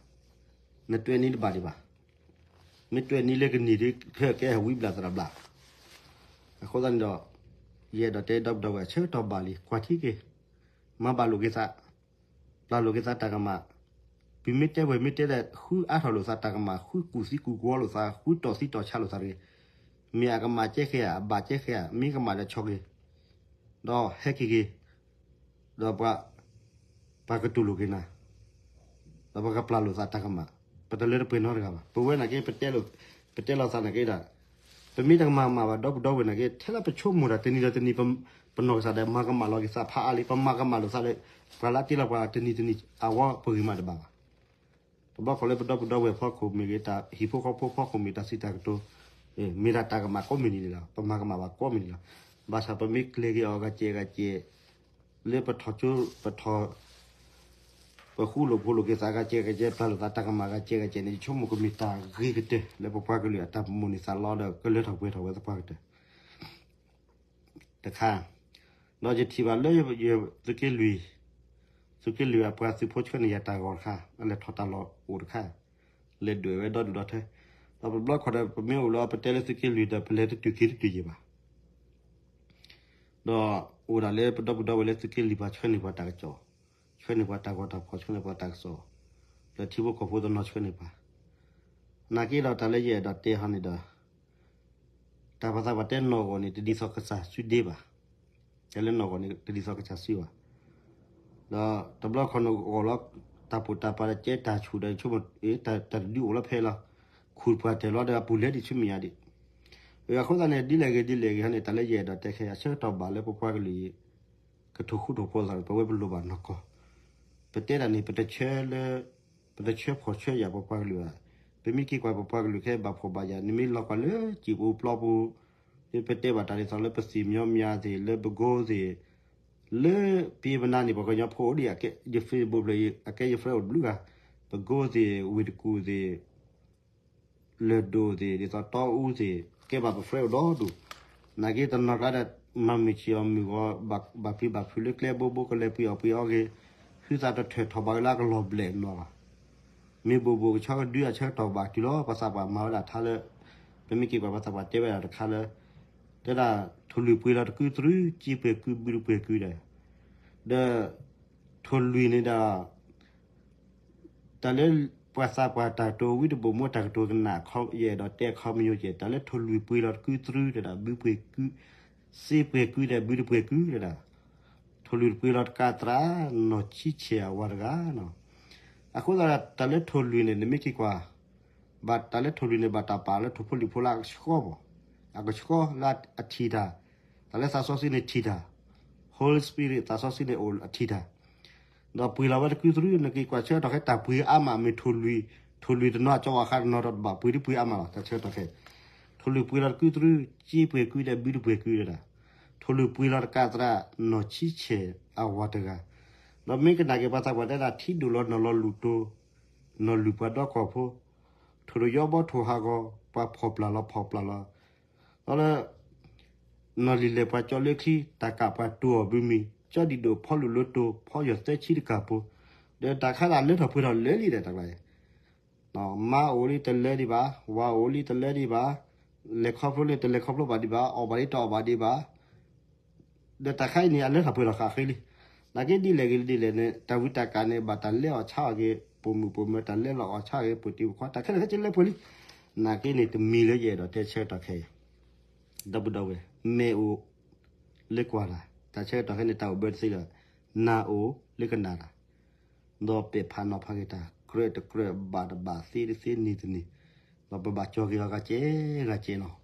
နတွဲနံၤတဘၣ်ဒံးဘၣ်, မ့ၢ်တွဲနံၤလၢကနံၤဒ်ခဲကဲဝံဘျၣ်သရၣ်ဘျၣ်, အဃိသတးန့ၣ်ဒီး ယအဲၣ်ဒိးတဲဒီပုၢ်ဒီဝဲၢ်အဆၢကတီၢ်ဘၣ်လံ ကွၢ်ထံက့ၤ, မၤဘၣ်လိာ်က့ၤသး, ပျၢ်လိာ်က့ၤသးတၢ်ကမၣ်, ပမ့ၢ်တဲဝဲမ့ၢ်တဲလဲၣ် ဃုအါထီၣ်လိာ်သးတၢ်ကမၣ် ဃုကူၣ်သံကူၣ်ကဝီလိာ်သး ဃုတီၢ်သံတီၢ်ဆါလိာ်သးတဂ့ၤ, မ့ၢ်အကမၣ်ကဲဃဲဧါ အဘၣ်ကဲဃဲဧါ မ့ၢ်ကမၣ်ဒီးဆီက့ၤ, ဒီးဟဲက့ၤက့ၤ ဒီးပှၤ ပှၤကတူၢ်လိာ်က့ၤနၤ, ဒီးပှၤကပျၢ်လိာ်သးတၢ်ကမၣ်, ပတလၢတပှဲၤနီတဂၤဘၣ်. ပဝဲနာ်က့ ပတဲလိာ်သးနာ်က့ဒၣ်, ပမ့ၢ်တကမၣ်ကမၣ်ဘၣ်ဒီပုၢ်ဒီဝဲၢ်နာ်က့ ထဲလၢပဆိကမိၣ်တၢ်တနံၤဒီးတနံၤ ပနီၢ်ကစၢ်ဒၣ် မၤကမၣ်လီၤက့ၤသးဖးအါလံ ပမၤကမၣ်လိာ်သးလၢ ပှၤလၢအတ့လီၤပှၤတနံၤတနံၤ အဝဲပဂ့ၤမးတဘၣ်ဘၣ်. တဘျီခီလၢပဒီပုၢ်ဒီဝဲၢ်ဖီခိၣ်မ့ၢ်ဂ့ၤ တၢ်ဟံၣ်ဖိဃီဖိဖီခိၣ်မ့ၢ်တၢ်စံးတၢ်ကတိၤ, မ့ၢ်ဒၣ်တၢ်ကမၣ်ကိးမုၢ်နံၤန့ၣ်လီၤ. ပမၤကမၣ်ဘၣ်ကိးမုၢ်နံၤလီၤ. ဘၣ်ဆၣ်ပမ့ၢ်ကျဲၤက့ၤအီၤဂၤကဲးဂၤကဲး, လၢပထီၣ်ကၠိ ပထီၣ် ပဃူလိာ်ဖိးလိာ်က့ၤသးဂၤကဲးဂၤကဲး ပျၢ်လိာ်သးတၢ်ကမၣ်ဂၤကဲးဂၤကဲးန့ၣ် ယဆိကမိၣ်ကမ့ၢ်တၢ်ဂ့ၤကတၢၢ် လၢပပှၤကလုာ်အတၢ်ပမိၣ်န့ၢ်သးလီဒီး ကလၢထီၣ်ပှဲၤထီၣ်ဝဲသပှၢ်ကတၢၢ် တခါ, ဒီးယထံၣ်ဘၣ်လၢသုးက့လွံၢ်, သုးက့လွံၢ်အပှၤသုးဖိဆှၢန့ၢ်ယၤတၢ်ဂီၤတခါ, အလဲၤထီၣ်တၢ်လီၢ်အိၣ်တခါ, လဲၤဒွဲၣ်ဝဲဒီဒူၣ်ဒီထၢ, ဒီးပဘျီခီဒီး ပမ့ၢ်အိၣ်လၢပတဲလၢသုးက့လွံၢ်ဒီး ပလဲၤတတုၤက့ၤတတုၤယံၤဘၣ်. ဒီးအိၣ်ဒၣ်လၢပဒီပုၢ်ဒီဝဲၢ်လၢသုးက့လွံၢ်ပှၤဆှၢန့ၢ်ပှၤတၢ်ကစီၣ်, ဆှၢန့ၢ်ပှၤတၢ်ဂီၤတၢ်ဖီၣ် ဆှၢန့ၢ်ပှၤတၢ်ကစီၣ်, ဒီးထံဖိကီၢ်ဖိတနီၤဆှၢန့ၢ်ပှၤ, နာ်က့ဒီးတၢ်လၢယအဲၣ်ဒိးတဲဟီန့ၣ်ဒီး တၢ်ပှၤသးပှၢ်တဲနီၢ်ဂီၢ်န့ၣ် တဒ်သိးကစၢ်စုဒ့ဘၣ်, တၢ်လၢနီၢ်ဂီၢ်န့ၣ် တဒ်သိးကစၢ်စုဘၣ်, ဒီးတဘျီခီန့ၣ်ဂီၢ်လီၤ, တၢ်ပိာ်တၢ်ပၤဒီးကဲတၢ်ဆူၣ်ဒီးဆိကမိၣ်, တၢ်တဒုအိၣ်လီၤဖဲလီၤ, ခူၣ်ပှၤတဲာ်လီၤဒီးအပူၤလဲၤဒံးဆူမဲာ်ညါဒံး, အဃိသတးန့ၣ် ဒ်လဲၣ်ဂ့ၤဒ်လဲၣ်ဂ့ၤဟီန့ၣ် တၢ်လၢယအဲၣ်ဒိးတဲခဲအံၤ အဆၢကတီၢ်ဘၣ်လၢပပှၤကလုာ်အံၤ ကထိၣ်ဃူထိၣ်ဖိးသးန့ၣ် ပဝဲပလိၣ်ဘၣ်နီၢ်ကီၢ်, ပတဲဒၣ်န့ၣ် ပတဆၢလၢ, ပတဆၢဖှီၣ်ဆၢယာ်ပပှၤကလုာ်ဘၣ်, ပမ့ၢ်က့ၤကွၢ်ပပှၤကလုာ်ခဲအံၤဘၣ်ဖှီၣ်ဘၣ်ယာ် နမ့ၢ်လီၤကွၢ်လၢစံာ်ပူၤပျီပူၤ, ပတဲဘၣ်တၢ်ဒ်သိးလၢပသံၣ်မညီမညီသ့ၣ် လၢပကိးသ့ၣ်, လၢပယပနါန့ၣ် ပှၤကညီဖိအိၣ်ဒံး ယ Facebook ဖျၢၣ်အံၤ အကဲယ friend အိၣ်တဘျုးဂၤ, ပကိးသ့ၣ် ဝ့ၢ်တကူၣ်သ့ၣ် လၢၢ်ဒိၣ်သ့ၣ် ဒ်သိးတီအူသ့ၣ် ကဲဘၣ်ပ friend အိၣ်ဒီဒူၣ်, နာ်က့တနီၤကျါဒီး မၤမုာ်ဆံးအီၤမုာ်ဂီၤ, ဘၣ်ဖံးဘၣ်ဖုးလၢကျဲဘိဘိ ကလဲၤပှ့ၤအီၣ်ပှ့ၤအီဂ့ၤ, ဟုသးတထၢၣ်ထီၣ်ဘၣ်လၢအကလီၤဘျဲးနီၤဘၣ်, မ့ၢ်ဘိးဘိးကဆီကဒုအဆၢကတီၢ်ဘၣ်တုၤလီၤ ပှၤသးပှၢ်မၤဝဲဒၣ်ထါလၢ, ပမ့ၢ်က့ၤကွၢ်ပှၤသးပှၢ်တဲဝဲဒၣ်တခါလၢ, တဲဒၣ်, ထိၣ်လွံၢ်ပှ့ၤလီၤတကုတြူ က့ပှ့ၤကုဘုတပှ့ၤကုဒီး, ဒီး, ထိၣ်လွံၢ်န့ၣ်ဒီး တၢ်လၢပှၤသးပှၢ်တၢ်ကတိၤ ဝံတဘိၣ်မိၢ်တၢ်ကတိၤကနၣ် ယအဲၣ်ဒိးတဲခီမညိကဲး တၢ်လၢထိၣ်လွံၢ်ပှ့ၤလီၤတကုတြူတဲဒၣ် ဘုပှ့ၤကု, စ့ပှ့ၤကုဒီးဘုတပှ့ၤကုတဲဒၣ်, ထိၣ်လွံၢ်တပှ့ၤလီၤတကးသရၣ် နီၢ်ဆံဆဲးအဝၤတဂၤနီၤ, အဃိသတး တၢ်လၢထိၣ်လွံၢ်န့ၣ် နမ့ၢ်က့ၤကွၢ်, ဘၣ်တၢ်လၢထိၣ်လွံၢ်န့ၣ် ဘၣ်တၢ်ပာ်လၢထိၣ်ဖိလံၣ်ဖိလၢအကဆှီဘၣ်, အကဆှီလၢအထံၣ်တၢ်, တၢ်လၢသးစီဆှံန့ၣ်ထံၣ်တၢ်, Holy Spirit သးစီဆှံန့ၣ်အိၣ်အထံၣ်တၢ် ဒီးပှ့ၤလီၤဝဲတကုတြူ နက့ၤကွၢ်ဆၢကတီၢ်ခဲ တၢ်ပှ့ၤအါမး မ့ၢ်ထိၣ်လွံၢ်, ထိၣ်လွံၢ်တနီၤ ကၠီဝါဃးတနီၤဒီးတဘၣ်ပှ့ၤဒ်ပှ့ၤအါမးလီၤ တၢ်ဆၢကတီၢ်ခဲ, ထိၣ်လွံၢ်ပှ့ၤလီၤတကုတြူ က့ပှ့ၤကုဒီးဘုတပှ့ၤကုဒီး, ထိၣ်လွံၢ်ပှ့ၤလီၤတကးသရၣ် နီၢ်ဆံဆဲးအဝၤတဂၤ, ဒီးမ့ၢ်ကနၣ်က့ၤပှၤသးပှၢ်တဲဒၣ် ထံဒိၣ်လီၤနီၢ်လီၤလူၢ်တိ, နီၢ်လူၢ်ပှၤဒီကီၢ်ဖိ, ထိၣ်တယီဘီထိၣ်ဟးဂီၤ ပှၤဖီၣ်ပျၢ်လီၤဖီၣ်ပျၢ်လီၤ ဒီးလၢ နီၢ်လံၤလဲၢ်ပှၤကၠီလၢချံ တၢ်ကးပှၤတိၢ်အီၤဘုမံၤ ကၠီဒံၣ်ဒိၣ်ဖီလူၢ်လၢတိၢ် ဖီယီၤသၢဆံတကးဖိ, ဒီးတၢ်ခါဒၣ်လၢထီၣ်ပှဲၤထီၣ်လၢလံဒီးတၢ်ကျါအံၤ, မါအိၣ်လံတလၢဒံးဘၣ်, ဝၤအိၣ်လံတလၢဒံးဘၣ်, လဲၤခီဖျိလံတလဲၤခီဖျိဘၣ်ဒံးဘၣ်, အီၣ်ဘၣ်လံတအီၣ်ဘၣ်ဒံးဘၣ် ဒီးတၢ်ခါအံၤန့ၣ် အလၢထီၣ်ပှဲၤထီၣ်ဃာ်ဃ့လံ. နာ်က့ဒ်လဲၣ်ဂ့ၤဒ်လဲၣ်န့ၣ် တၢ်ဝံတၢ်ကးန့ၣ် ဘၣ်တၢ်လဲအီၣ်ဆါအီၣ်က့ၤ ပိာ်မုၣ်ပိာ်မၢၤ တၢ်လဲလီၤအီၣ်ဆါအီၣ်က့ၤ ပိာ်တံၤပိာ်ခွါ တၢ်ခဲလၢာ်ခဲဆ့လၢပှဲၤလံ. နာ်က့န့ၣ် တမံၤလၢယအဲၣ်ဒိးတဲဆၢကတီၢ်ခဲအံၤ ဒီပုၢ်ဒီဝဲၢ် မဲာ်အိၣ်လၢကွၢ်တၢ်, တၢ်ဆၢကတီၢ်ခဲအံၤန့ၣ် တၢ်အိၣ်ဘၢတသ့လၢၤ, နၢ်အိၣ်လၢကနၣ်တၢ် ဒီးပဲာ်ဖးနီၤဖးက့ၤတၢ် ကြၢးတကြၢး ဘၣ်တဘၣ် သ့တသ့ န့ၢ်တန့ၢ်, ဒီးပဘၣ်ကၠီက့ၤအီၤဂၤကဲဂၤကဲနီၤ.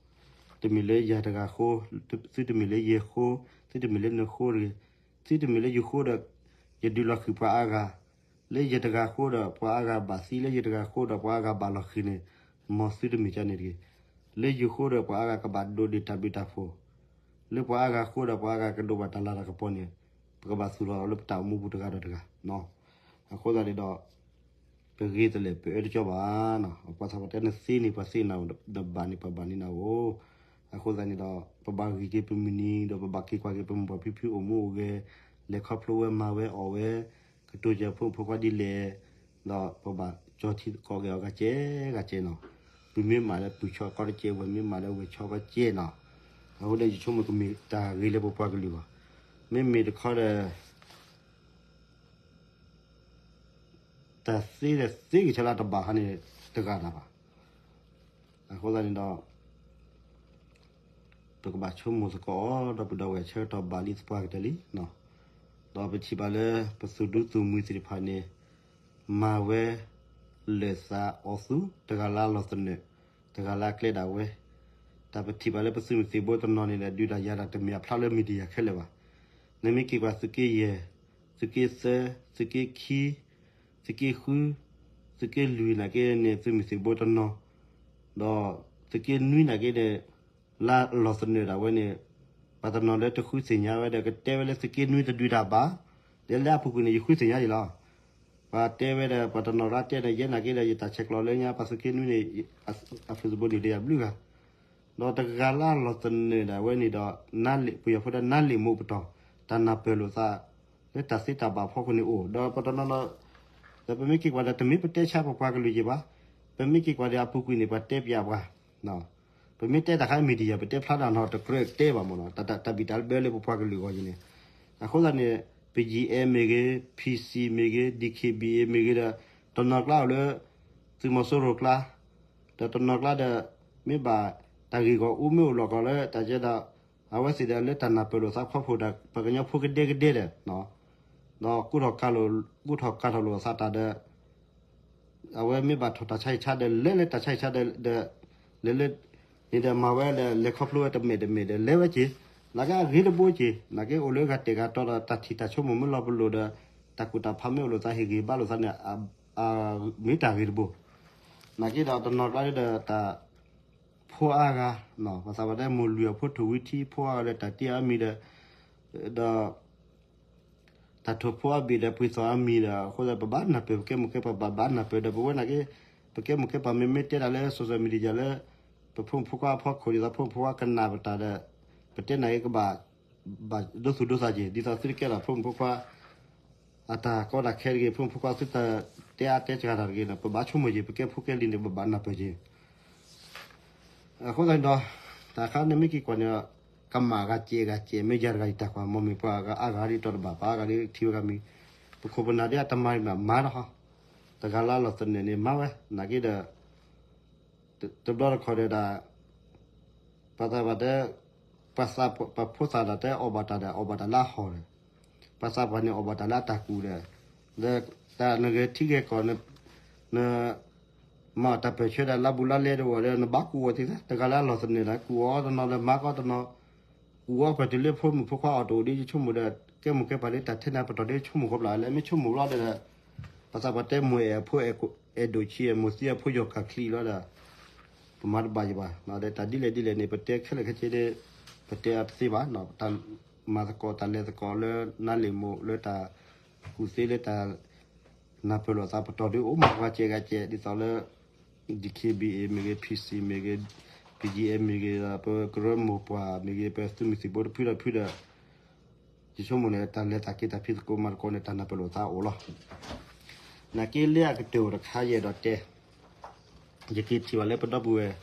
တမ့ၢ်လၢယၤတဂၤဃိ, သုတမ့ၢ်လၢယဃိ, သုတမ့ၢ်လၢနဃိတဂ့ၤ, သုတမ့ၢ်လၢယဃိဒီး ယဒုးလီၤဃံၤပှၤအါဂၤ, လၢယတဂၤဃိဒီးပှၤအါဂၤဘၣ်သံ, လၢယတဂၤဃိဒီးပှၤအါဂၤဘၣ်လီၤဃံၤန့ၣ်, မ်သုတမ့ၢ်ကန့ၣ်တဂ့ၤ. လၢယဃိဒီးပှၤအါဂၤကဘၣ်ဒိးဒ့ၣ်တၢ်ဘျုးတၢ်ဖှိၣ်, လၢပှၤအါဂၤဃိဒီးပှၤအါဂၤကဒိးဘၣ်တၢ်လၤတၢ်ကပီၤန့ၣ်, ပကဘၣ်သူၣ်ထီၣ်လၢပတၢ်အိၣ်မူပူၤတဂၤဒီးတဂၤ. အဃိသတးန့ၣ်ဒီး ပဂ့ၤတလဲၣ် ပအၢတကၠီဘၣ်နီၤ. ပှၤသးပှၢ်တဲနသ့န့ၣ် ပှၤသ့နၤအိၣ်, နဘၣ်န့ၣ် ပှၤဘၣ်န့ၢ်နၤအိၣ်. အဃိသတးန့ၣ်ဒီး ပဘၣ်ဂံၢ်က့ၤပမုၢ်နံၤ ဒီးပဘၣ်က့ၤကွၢ်က့ၤပမိၢ်ပၢ်ဖံဖုအိၣ်မူအိၣ်ဂဲၤ, လဲၤခီဖျိဝဲမၤဝဲအီၣ်ဝဲ, ကတိၤကဲဖိမုၣ်ဖိခွါဒ်လဲၣ်, ဒီးပဘၣ်ကၠီထံသကိးက့ၤအီၤဂၤကဲဂၤကဲနီၤ, ပုၢ်မ့ၢ်မးလၢပုၢ်ဆီကီတကဲ, ဝဲၢ်မ့ၢ်မးလၢဝဲၢ်ဆီကီကဲနီၤ, အဃိန့ၣ်ယဆိကမိၣ်ကမ့ၢ်တၢ်ဂ့ၤလၢပပှၤကလုာ်အဂီၢ်, မ့မ့ၢ်တခီဒီး တၢ်သ့ဒီးသ့ကဆါလၢတဘၣ်ဟါန့ၣ် တဂၤတၢ်ဘၣ်. အဃိသတးန့ၣ်ဒီး ပကဘၣ်ဆိကမိၣ်သကိးအီၤ ဒီပုၢ်ဒီဝဲၢ်ဆၢကတီၢ်ဘၣ်လံသပှၢ်ကတၢၢ်လံ, ဒီးပထံၣ်ဘၣ်လၢ ပသုးဒူသုးမုၢ်သ့ၣ်တဖၣ်န့ၣ် မၤဝဲ လၢာ်သးအီၣ်သူ တဂၤလၢအလီၢ်သနၢၣ်, တဂၤလၢအကျဲဒၣ်ဝဲ, တၢ်ပထံၣ်ဘၣ်လၢပသုးမုၢ်သံၣ်ဘိတနီၤန့ၣ်ဒီး ဒုးတၢ်ယၤတၢ်တမ့ၢ်အဖျါလၢ media ခဲလၢာ်ဘၣ်. နမ့ၢ်က့ၤကွၢ်သုးက့ယဲၢ်, သုးက့သၢ, သုးက့ခံ, သုးက့ဃု, သုးက့လွံၢ်နာ်က့န့ၣ် သုးမုၢ်သံၣ်ဘိတနီၤ, ဒီးသုးက့နွံနာ်က့န့ၣ် လၢအလီၢ်သနၢၣ်ဒၣ်ဝဲန့ၣ် ပှၤတနီၤလၢတဃုသ့ၣ်ညါဝဲဒီး ကတဲဝဲလၢသုးက့နွံတဒုးတၢ်ဘၣ်, ဒီးလၢအပူၤကွံာ်န့ၣ် ယဃုသ့ၣ်ညါယံၤလီၤ. ပှၤတဲဝဲဒီး ပှၤတနီၤလၢတဲန့ၣ် ယဲနာ်က့ဒီး ယတၢ်ဆဲးကျိးလၢညါ ပှၤသုးက့နွံန့ၣ် အ Facebook န့ၣ်ဒီးယဘျုးဂၤ ဒီးတဂၤလၢအလီၢ်သနၢၣ်ဒၣ်ဝဲန့ၣ်ဒီး နါလ့ၣ် ပယီၤဖိတဲ နါလ့ၣ်မိၢ်ပတီၢ်, တၢ်နၢ်ပၢၢ်လိာ်သး လၢတၢ်သ့တၢ်ဘၣ်ဖီခိၣ်န့ၣ်အိၣ်, ဒီးပတနီၤနီၤ ဒီးပမ့ၢ်က့ၤကွၢ်ဒီး တမ့ၢ်ပတဲဆါပပှၤကလုာ်က့ၤဘၣ်, ပမ့ၢ်က့ၤကွၢ်ဒီးအပူၤကွံာ်န့ၣ် ပှၤတဲပၠးပှၤ, ပမ့ၢ်တဲတၢ်ခါ media ပတဲဖျါတၢ်နီၤ တကြၢးတဲဘၣ်မ့ၢ်နီၤ, တၢ်ဘံၣ်တၢ်ဘၢလၢပပှၤကလုာ်အဂီၢ်အံၤန့ၣ်, အဃိသတးန့ၣ် ပယံၤအဲၣ်မ့ၢ်ဂ့ၤ, ဖံစံမ့ၢ်ဂ့ၤ, ဒံၣ်ခ့ၣ်ဘံၣ်အ့ၣ်မ့ၢ်ဂ့ၤဒီး တနီၤကျါအိၣ်လၢ သုးမီၤစိရိၤကျါ, ဒီးတနီၤကျါဒီး မ့ၢ်ဘၣ်တၢ်ဂ့ၢ်ဂီၢ်အူမ့ၢ်အိၣ်လီၤကီးလၢတၢ်ကဲဒီး အဝဲသ့ၣ်ဒီးလၢတၢ်နၢ်ပၢၢ်လိာ်သးခီဖျိဒီး ပှၤကညီဖိကဒဲကဒဲဒီး ဒီးကူၣ်ထီၣ်ကူၣ်ထီၣ်ကူၣ်ထီၣ်ကူၣ်ထီၣ်လိာ်သးတၢ်ဒီး အဝဲမ့ၢ်ဘၣ်ထီၣ်တၢ်ဆါဟံၣ်ဆါဒီး လဲၤလၢတၢ်ဆါဟံၣ်ဆါဒီး လဲၤလၢ န့ၣ်ဒီးမၤဝဲဒီး လဲၤခီဖျိဝဲတမ့ၢ်တမ့ၢ်ဒီး လဲၤဝဲက့ၤ, နာ်က့အဂ့ၤတဘိက့ၤ, နာ်က့အိၣ်လၢဂၤတဲာ်ဂၤတီဒီး တၢ်ထံၣ်တၢ်ဆိကမိၣ်မ့ၢ်လီၤပလိာ်ဒီး တၢ်ကူၣ်တၢ်ဖးမ့ၢ်အိၣ်လိာ်သး ဟ့ၣ်ဂံၢ်ဘါလိာ်သးန့ၣ် မ့ၢ်တၢ်ဂ့ၤတဘိ, နာ်က့ဒီးတနီၤကျါဒီးတၢ် ဖိအါဂၤ, ပှၤသးပှၢ်တဲမိၢ်လွံၢ်အဖိထိၣ်ဝံထံ ဖိအါဂၤဒီးတၢ်တ့အါမံၤဒီး ဒီး တၢ်ထိၣ်ဖိအါဘ့ၣ်ဒီးပှ့ၤသီၣ်အါမံၤဒီး အဃိသတး ပဘၣ်နၢ်ပၢၢ် ပကဲမိၢ်ကဲပၢ်ဘၣ်ဘၣ်နၢ်ပၢၢ်ဒီး ပဝဲနာ်က့ ပကဲမိၢ်ကဲပၢ် မ့မ့ၢ်တဲတၢ်လၢ social media လၢ ပဖိမုၣ်ဖိခွါအဖီခိၣ် ဒ်သိးဖိမုၣ်ဖိခွါကနၣ်ပတၢ်ဒီး ပတဲနာ်က့ကဘၣ် ဘၣ်ဒိသူၣ်ဒိသးက့ၤ ဒ်သိးသုတကဲထီၣ်ဖိမုၣ်ဖိခွါ အတၢ်ကီတၢ်ခဲတဂ့ၤ ဖိမုၣ်ဖိခွါသုတၢ်တဲအါတဲစှၤတၢ်တဂ့ၤန့ၣ် ပဘၣ်ဆိကမိၣ်က့ၤ ပကဲဖိကဲလံၤန့ၣ် ပဘၣ်နၢ်ပၢၢ်က့ၤ အဃိသတးန့ၣ်ဒီး တၢ်ခါန့ၣ်မ့ၢ်က့ၤကွၢ်န့ၣ် ကမၣ်ဂၤစဲးဂၤစဲး မ့ၢ်ယၤတဂၤယတၢ်ကွၢ် မ့မ့ၢ်ပှၤဂၤအါဂၤဒ်တီၤတဘၣ် ပှၤအါဂၤဒ်ထံၣ်ဝဲဂၤမံၤ ပခိၣ်ပနၢ်ဒ်အတမၤမၤမၤတဟီ တဂၤလၢအလီၢ်သနၢၣ်န့ၣ် မၤဝဲ နာ်က့ဒီး တဘျီတခီၣ်ဒီး ပှၤသးပှၢ်တဲ ပှၤသးပှၢ်ဖိသၣ်ဒီးတဲအီၣ်ဘၣ်တၢ်ဒီး အီၣ်ဘၣ်တၢ်လၢအဟီၣ်ဒီး ပှၤသးပှၢ်န့ၣ်အီၣ်ဘၣ်တၢ်လၢအတၢ်ကူၣ်ဒီး ဒီးတၢ်နဂဲၤထံဂဲၤကီၢ် န မၤတၢ်ပၢၢ်ဆၢဒီးလါဘူးလါလဲတအိၣ်ဒီး နဘၣ်ကူၣ်အီၤသ့သး တဂၤလၢအလီၢ်သနၢၣ်ဒီး ကူၣ်အီၤတနီၤဒီး မၤကီတနီၤ ကူၣ်အီၤပှဲၤတုၤလၢဖိမုၣ်ဖိခွါအီၣ်တအိၣ်ဒီး ယဆိကမိၣ်ဒီး ကဲမိၢ်ကဲပၢ်လၢတၢ်ထဲန့ၣ်ပတီၢ်ဒီး ယဆိကမိၣ်ဃီဘျီလၢ မ့ၢ်ဆိကမိၣ်ဘျီဒီး ပှၤသးပှၢ်တဲမိၢ်အဲၣ်အဖိအဲၣ်ဒိၣ်ဆံး မိၢ်သံအဖိယီၢ်ကၢ်ချံလီၤဒီး ပမၤတဘၣ်ယဘၣ် ဒီးတၢ်ဒ်လဲၣ်ဒ်လဲၣ်န့ၣ် ပတဲခဲလၢာ်ခဲဆ့န့ၣ် ပတဲအတသ့ဘၣ် တၢ်မၤသကိးတၢ်လဲၤသကိးလၢနါလ့ၣ်မိၢ်လၢတၢ် ကူၣ်သ့လၢတၢ် နၢ်ပၢၢ်လိာ်သးပတီၢ်ဒ်အိၣ်မးပှၤစဲးဂၤစဲး ဒ်သိးလၢ ဒံၣ်ခ့ဘံၣ်အ့ၣ်မ့ၢ်ဂ့ၤ ဖံစံမ့ၢ်ဂ့ၤ ပယံၤအဲၣ်မ့ၢ်ဂ့ၤ ပကရၢမိၢ်ပှၢ်မ့ၢ်ဂ့ၤ ပသုးမုၢ်သံၣ်ဘိတဖုဒီးဖုဒီး ယဆိကမိၣ်န့ၣ် တၢ်လဲၤတၢ်က့ၤတၢ်ဖံးသကိးမၤသကိးန့ၣ် တၢ်နၢ်ပၢၢ်လိာ်သးအိၣ်လီၤ. နာ်က့လၢအကတၢၢ်အိၣ်တခါယအဲၣ်ဒိးတဲ ယက့ၤထံၣ်ဘၣ်လၢပဒီပုၢ်ဝဲၢ်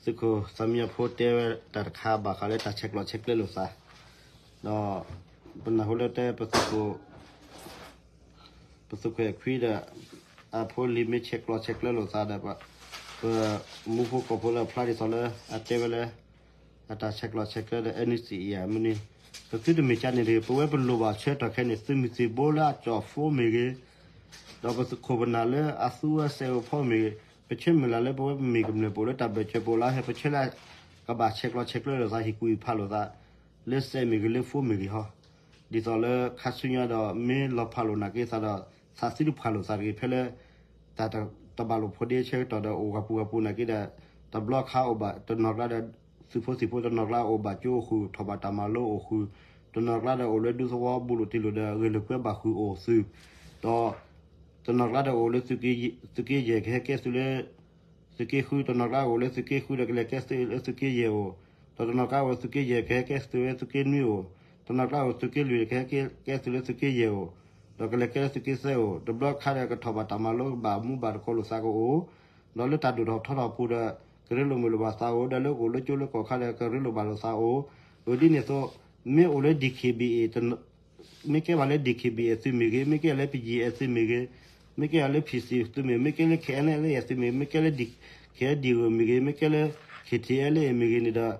သုးခိၣ်သးမံအဖိတဲဝဲတၢ်တခါဘၣ်ဃးလၢတၢ်ဆဲးကျိးဆဲးကျၢလိာ်သး ဒီး ပနၢ်ဟူလၢတဲပသုးခိၣ် ပသုးခိၣ်အဲၣ်ခွံဒီး အဖိလံၤမ့ၢ်ဆဲးကျိးဆဲးကျၢလိာ်သးဒီး ပမူဖိကီၢ်ဖိလၢအဖျါဒ်သိးလၢ အတဲဝဲလၢ အတၢ်ဆဲးကျိးဆဲးကျၢဒီး NCA မ့ၢ်န့ၣ် ပသုတမ့ၢ်ကန့ၣ်တဂ့ၤ ပဝဲပလိၣ်ဘၣ်ဆၢကတီၢ်ခဲအံၤန့ၣ် သုးမုၢ်သံၣ်ဘိလၢအကၠီၣ်ဖိမ့ၢ်ဂ့ၤ ဒီးပခိၣ်ပနၢ်လၢအသူဝဲစဲးအိၣ်ဖီမ့ၢ်ဂ့ၤ ပဆၢမုၢ်လၢ်လၢပဝဲပမ့ၢ်ကမျၢၢ်ပအိၣ်လၢတၢ်ဘၢၣ်စၢၤပအိၣ်လၢဟဲ ပဆၢလၢ ကဘၣ်ဆဲးကျိးဆဲးကျၢလိာ်သးဟ့ၣ်ကူၣ်ဟ့ၣ်ဖးလိာ်သး လၢစဲးမ့ၢ်ဂ့ၤလၢဖိမ့ၢ်ဂ့ၤဟီ ဒ်သိးလၢခါဆူညါဒီး မ့ၢ်လီၤဖးလိာ်နာ်က့သးဒီး သးသံတဖးလိာ်သးတဂ့ၤ ဖဲလၢ တၢ်တဘၣ်လိာ်ဖိဒ့ဆၢကတီၢ်ဒီး အိၣ်ဂၤပူၤဂၤပူၤနာ်က့ဒီး တဘျီခါအိၣ်ဘၣ်တနီၤကျါဒီး သုးဖိသံၣ်ဖိတနီၤကျါ အိၣ်ဘၣ်ကၠိအိၣ်ဃုာ် ထီၣ်ဘၣ်တၢ်မၤလိအိၣ်ဃုာ် တနီၤကျါဒီးအိၣ်လၢဒူသဝီဘူးလိာ်တံၢ်လိာ်ဒီး ဂဲၤလိာ်ကွဲဘၣ်ဃုာ်အိၣ်သုး ဒီး တနီၤကျါဒီးအိၣ်လၢ သုးက့ယဲၢ်ကဟဲကဲသုးလၢ သုးက့ဃု တနီၤကျါအိၣ်လၢသုးက့ဃုဒီးကလဲၤကဲသုးလၢသုးက့ယဲၢ်အိၣ်, ဒီးတနီၤကျါအိၣ်သုးက့ယဲၢ်ကဟဲကဲသုးလၢသုးက့နွံအိၣ်, တနီၤကျါအိၣ်သုးက့လွံၢ်ကဟဲကဲသုးလၢသုးက့ယဲၢ်အိၣ်, တ ဒီးကလဲၤကဲလၢသုးက့သၢအိၣ်, တဘျီခါဒီးကထီၣ်ဘၣ်တၢ်မၤလိဘၣ်မူဘၣ်သကိးလိာ်သးကအိၣ်, ဒီးလၢတၢ်ဒိၣ်ထီၣ်ထီထီၣ်အပူၤဒီး ကရ့လိာ်မုာ်လိာ်ဘၣ်သးအိၣ်, ဒီးလၢကအိၣ်လၢကၠိလၢကီၢ်ခါဒီးကရ့လိာ်ဘၣ်လိာ်သးအိၣ်, အဒ်န့ၣ်အသိး မ့ၢ်အိၣ်လၢ D K B A မ့ၢ်ကဲဘၣ်လၢ D K B A သုးမ့ၢ်ဂ့ၤ, မ့ၢ်ကဲလၢ P G I သုးမ့ၢ်ဂ့ၤ, မ့ၢ်ကဲလၢ P C သုးမ့ၢ်, မ့ၢ်ကဲလၢ K N L A သုးမ့ၢ်, မ့ၢ်ကဲလၢ K N D O မ့ၢ်ဂ့ၤ, မ့ၢ်ကဲလၢ K T L A မ့ၢ်ဂ့ၤန့ၣ်ဒီး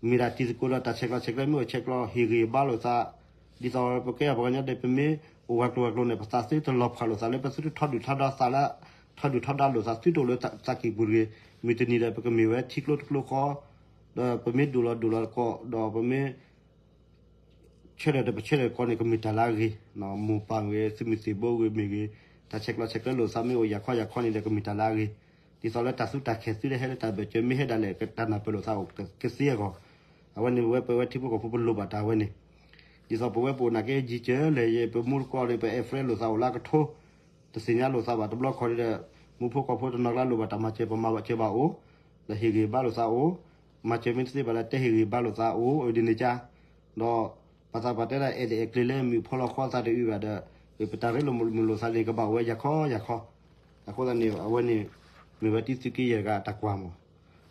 မ့ၢ်ဒၣ်တံၤသကိးဒီးတၢ်ဆဲးကျိးဆဲးကျၢမ့ၢ်အိၣ်ဆဲးကျိးဟ့ၣ်ဂံၢ်ဘါလိာ်သး, ဒ်သိးပကဲပှၤကညီဒီး ပမ့ၢ်အိၣ်ဝဲကျိၤဝဲကျိၤန့ၣ် ပသးသုတလီၤဖှၣ်လိာ်သးလၢပသုတထီဒုၣ်ထီဒါသးလၢ ထီဒုၣ်ထီဒါလိာ်သးသုတအိၣ်လၢသးကံၢ်ပူၤတဂ့ၤ, မုၢ်တနံၤဒီးပကမ့ၢ်ဝဲထံကျိတကျိဃီ, ဒီးပမ့ၢ်ဒိၣ်လီၤဒိၣ်လီၤတကိး ဒီးပမ့ၢ် ဆၢထၢၣ်ဒီးပဆၢထၢၣ်တကိးန့ၣ် ကမ့ၢ်တၢ်လၢအဂ့ၤ, မိၢ်ပၢ်မ့ၢ်ဂ့ၤ သုးမုၢ်သံၣ်ဘိဂ့ၤမ့ၢ်ဂ့ၤ, တၢ်ဆဲးကျိးဆဲးကျၢလိာ်သးမ့ၢ်အိၣ်ယၤခီယၤခီန့ၣ်ဒီး ကမ့ၢ်တၢ်လၢအဂ့ၤ, ဒ်သိးလၢတၢ်သူတၢ်ခဲၣ်သုတဟဲလၢတၢ်ဘၢၣ်စၢၤမ့ၢ်ဟဲဒၣ်လဲာ် တၢ်နၢ်ပၢၢ်လိာ်သးအိၣ်ကသ့အဂီၢ်, အဝဲန့ၣ်ဝဲပဝဲထံဖိကီၢ်ဖိပလိၣ်ဘၣ်တၢ်ဝဲန့ၣ်, ဒ်သိးပဝဲပအိၣ်နာ်က့ယံၤကၢလဲၣ် ပမူတကိးဒီး ပအဲၣ်ဖရဲလိာ်သးအိၣ်လၢအကထိ တသ့ၣ်ညါလိာ်သးဘၣ်တဘျီခီဒီး မူဖိကီၢ်ဖိတနီၤကျါလိၣ်ဘၣ်တၢ်မၤစၢၤ ပမၤဘၣ်စၢၤဘၣ်အိၣ်, ဒီးဟ့ၣ်ဂံၢ်ဘါလိာ်သးအိၣ်, မၤစၢၤမ့ၢ်တသ့ဘၣ်ဒီး တဲဟ့ၣ်ဂံၢ်ဘါလိာ်သးအိၣ် အဒ်န့ၣ်ကါ, ဒီးပှၤသးပှၢ်တဲဒၣ် အဲၣ်ဒိးအဲၣ်ကျ့ၤလၢမုၣ်ဖီလီၤဃီသးတအုးဘၣ်ဒီး ပတၢ်ရ့လိာ်မုာ်လိာ်သးန့ၣ် ကဘၣ်အိၣ်ဝဲယၤခီယၤခီ, အဃိသတးန့ၣ် အဝဲန့ၣ် မ့ၢ်ဝဲတံၤသုးက့ယဲၢ်ဂၤအတၢ်ကွၢ်မး,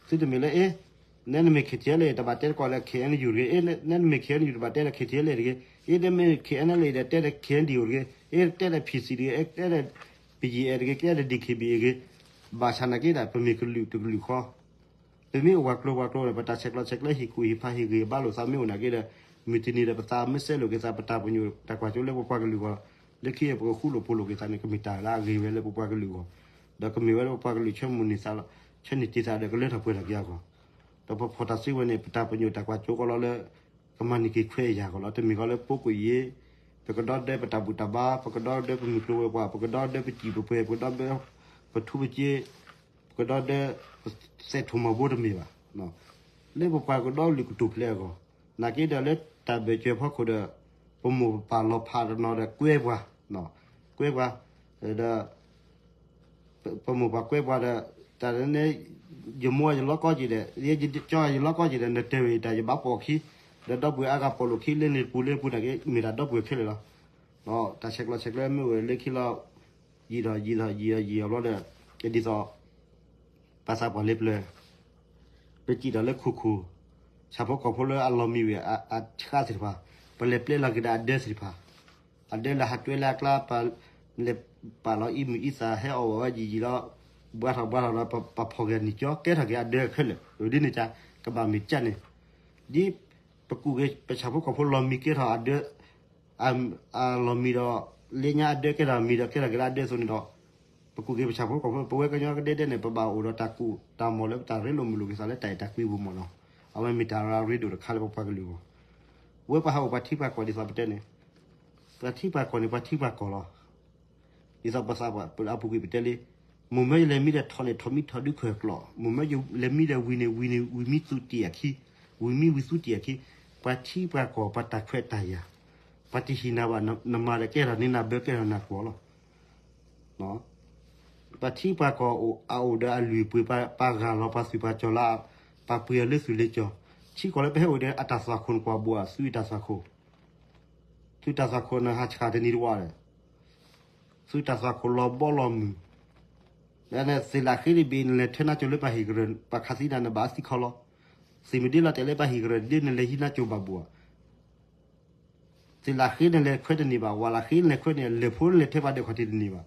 သုတမ့ၢ်လၢ အ့ နဲနမ့ၢ် K T L A တဘၣ်တဲတကိးလၢ K N U တဂ့ၤ, အ့ နဲနမ့ၢ် K N U တဘၣ်တဲလၢ K T L A တဂ့ၤ, အ့ နဲမ့ၢ် K N L A ဒီးတဲလၢ K N D O တဂ့ၤ, အ့ တဲလၢ P C တဂ့ၤ, အ့ တဲလၢ P G I တဂ့ၤ, ကဲလၢ D K B A တဂ့ၤ, ဘၣ်ဆၣ်နာ်က့ဒၣ် ပမ့ၢ်ကလုာ်တကလုာ်ဃီ ပမ့ၢ်အိၣ်ပှၤကျိၤပှၤကျိၤန့ၣ် ပတၢ်ဆဲးကျိးဆဲးကျၢဟ့ၣ်ကူၣ်ဟ့ၣ်ဖး ဟ့ၣ်ဂံၢ်ဟ့ၣ်ဘါလိာ်သးမ့ၢ်အိၣ်နာ်က့ဒီး မုၢ်တနံၤဒီးပသးမ့ၢ်စဲလိာ်က့ၤသး ပတၢ်ပညိၣ်တၢ်ကွၢ်စိလၢပပှၤကလုာ်အဂီၢ်, လၢခံအံၤပကဃူလိာ်ဖိးလိာ်က့ၤသးန့ၣ် ကမ့ၢ်တၢ်လၢအဂ့ၤဝဲလၢပပှၤကလုာ်အဂီၢ်, ဒီးကမ့ၢ်ဝဲလၢပပှၤကလုာ်ဆၢမုၢ်န့ၢ်သးလီၤ, ဆၢန့ၢ်တ့ၢ်သးဒီးကလၢထီၣ်ပှဲၤထီၣ်က့ၤအဂီၢ်, ဒီးပဖီၣ်တၢ်စုကဝဲၤန့ၣ် ပတၢ်ပညိၣ်တၢ်ကွၢ်စိကီးလီၤလၢ ကမၤန့ၢ်က့ၤခွဲးယာ်အဂီၢ်လီၤ. တမ့ၢ်ကီးလၢပကိၣ်ယ့ၣ်, ပကဒီဒၢပတၢ်ဘူၣ်တၢ်ဘါ, ပကဒီဒၢပမုၢ်ကျိၤဝဲၤကွာ်, ပကဒီဒၢပစံၣ်ပပှဲၤ, ပကဒီဒၢပထူပစ့, ပကဒီဒၢပသဲးထိၣ်မီၤဘိတမ့ၢ်ဘၣ်. လၢပပှၤကဒီလုၢ်ကတိၢ်ဖျဲးအဂီၢ်, နာ်က့ဒီးလၢတၢ်ဘၢၣ်စၢၤဖီခိၣ်ဒီး ပမိၢ်ပပၢ်လီၤဖးတနီၤဒီးကွဲပှၤ, ကွဲပှၤ, ဒီး ပမိၢ်ပၢ်ကွဲပှၤဒီး တၢ်န့ၣ် ယမိၢ်ယလီၤကီက့ၤဒီး ယကၠီယလီၤကီက့ၤဒီး နတဲဝဲတၢ်ယဘၣ်ပိာ်အခံ, ဒီးဒီပုၢ်ဝဲၢ်အါဂၤပိာ်လိာ်ခံ လၢန့ၣ်တပူၤလၢပူၤနာ်က့ မ့ၢ်တၢ်ဒီပုၢ်ဝဲၢ်ခဲလၢာ်လီၤ. တၢ်ဆဲးကျိးဆဲးကျၢမ့ၢ်အိၣ်လၢခံလီၤ, ယံာ်ဒီးယံာ်ဒီးယံာ်ဒီးယံာ်အဘျီဒီး ဒ်သိး ပသးပှၢ်လ့ပျၢၤ ပစံၣ်ဒီးလၢခိၣ်ခိၣ်, ဆၣ်ဖိကီၢ်ဖိလၢအလီၤမံၤဝဲအဆှးသ့ၣ်တဖၣ်, ပလဲၤပျဲလီၤက့ၤဒီးအဒၢသ့ၣ်တဖၣ်, အဒၢလၢဟးတွဲလၢအကျါ, ပလဲၤပာ်လီၤအံၤမုၢ်အံသၣ်ဟဲအီၣ်ဝဲယံာ်ယံာ်လီၤ, ဘှါထီၣ်ဘှါထီၣ်ဒီး ပဖီၣ်က့ၤနံၣ်ကၠီ ကဲထီၣ်က့ၤအဒၢခဲလၢာ်, ဒ်န့ၣ်ကါ ကဘၣ်မ့ၢ်ကၢ်န့ၣ်, ဒ်ပကူၣ်က့ၤပဆၣ်ဖိကီၢ်ဖိလီၤမံၤကဲထီၣ်အဒၢ အလီၤမံၤဒီး လၢညါအဒၢကဲထီၣ်မံၤဒီးကဲထီၣ်က့ၤလၢအဒၢအသိးန့ၣ်ဒီး, ပကူၣ်က့ၤပဆၣ်ဖိကီၢ်ဖိ ပဝဲကညီကဒဲဒဲန့ၣ် ပဘၣ်အိၣ်ဒီးတၢ်ကူၣ်တၢ်မီၢ်လၢပတၢ်ရ့လိာ်မုာ်လိာ်က့ၤသးလၢတၢ်အဲၣ်တၢ်ကွံပူၤမ့ၢ်နီၤ, အဝဲမ့ၢ်တၢ်ရ့ဒိၣ်တခါလၢပပှၤကလုာ်အဂီၢ်, ဝဲပှၤဟးအိၣ်ပှၤထံပှၤကီၢ်ဒ်သိးပတဲန့ၣ်, ပှၤထံပှၤကီၢ်န့ၣ် ပှၤထံပှၤကီၢ်လီၤ. ဒ်သိးပသးပှၢ်အပူၤကွံာ်ပတဲလံ, မိၢ်မၢယလဲၤမံဒီးထီၣ်န့ၣ်ထီၣ်မံထီၣ်ဒုးခွဲးကျိး, မိၢ်မၢယလဲၤမံဒီးဝံၤန့ၣ်ဝံၤန့ၣ် ဝံၤမံသူတံၢ်အခံ, ဝံၤမံဝံၤသူတံၢ်အခံ, ပှၤထံပှၤကီၢ်ပှၤတၢ်ခွဲးတၢ်ယာ်, ပှၤတဟံးနၤဘၣ်, နမၤဒီးကဲထီၣ်န့ၢ်နၢ်ဘၢကဲထီၣ်နၢ်ကွီၢ်လီၤ. ပှၤထံပှၤကီၢ်အအိၣ်ဒီးအလုၢ်အပှ့ၤ, ပှၤဂၢ်လီၤပှၤသွံၣ်ပှၤစီၤလၢ, ပှၤပှ့ၤအီၤလၢသွံၣ်လၢစီၤ, ထံကီၢ်လၢပဟဲအိၣ်ဒီးအတၢ်သွၣ်ခိၣ်နကွၢ်ဘိး သွံၣ်တၢ်သွၣ်ခိၣ်, သွံၣ်တၢ်သွၣ်ခိၣ်နဟးဆှၣ်တနံၤတဝၣ်ဒီး သွံၣ်တၢ်သွၣ်ခိၣ်လီၤဘီလီၤမုၢ်, သ့ၣ်လၢဃ့တဘ့ၣ် နလဲၤထၢနါစိၤလၢပှၤဟံၣ်ကရၢၢ် ပှၤခးသံနၤနဘၣ်သံခီလီၤ. သ့ၣ်မုၢ်ဒ့လီၤတဲာ်လၢပှၤဟံၣ်ကရၢၢ်ဒ့ နလဲၤဟံးနါစိၤဘၣ်ဘိးဧါ. သ့ၣ်လၢဃ့နလဲၤခွဲးတန့ၢ်ဘၣ်, ဝၤလၢဃ့နလဲၤခွဲးန့ၣ် လဲၤဖိလဲၤထၢပှၤဒဲးခီၣ်ထံးတန့ၢ်ဘၣ်.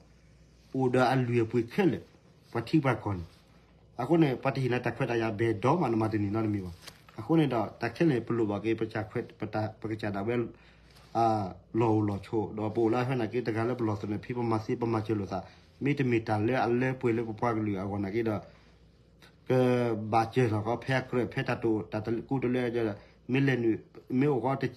အိၣ်ဒီးအလုၢ်အပှ့ၤခဲလၢာ်, ပှၤထံပှၤကီၢ်န့ၣ်. အဃိန့ၣ် ပှၤတဟံးနၤတၢ်ခွဲးတၢ်ယာ်ဘဲၣ်ဒီးမး နမၤတန့ၢ်နီတမံၤဘၣ်. အဃိန့ၣ်ဒီး တၢ်ခဲလၢာ်ပလိၣ်ဘၣ်က့ၤ ပကစၢ်ဒၣ်ဝဲ လီၢ်အိၣ်လီၢ်ဆိး ဒီးပအိၣ်လၢအဟဲနာ်က့ တဂၤလၢပလီၢ်သနၢၣ်ဖံး ပမၤသ့ပမၤစၢၤလိာ်သး, မ့တမ့ၢ်တၢ်လၢအလၢပှဲၤလၢပပှၤကလုာ်အဂီၢ်နာ်က့ဒီး ကဘၣ်စၢၤထီၣ်ကီး ဖဲအကြၢးဖဲတၢ်တိာ်တၢ်တကူတလၢဒီး မ့ၢ်လဲၤနုာ် မ့ၢ်အိၣ်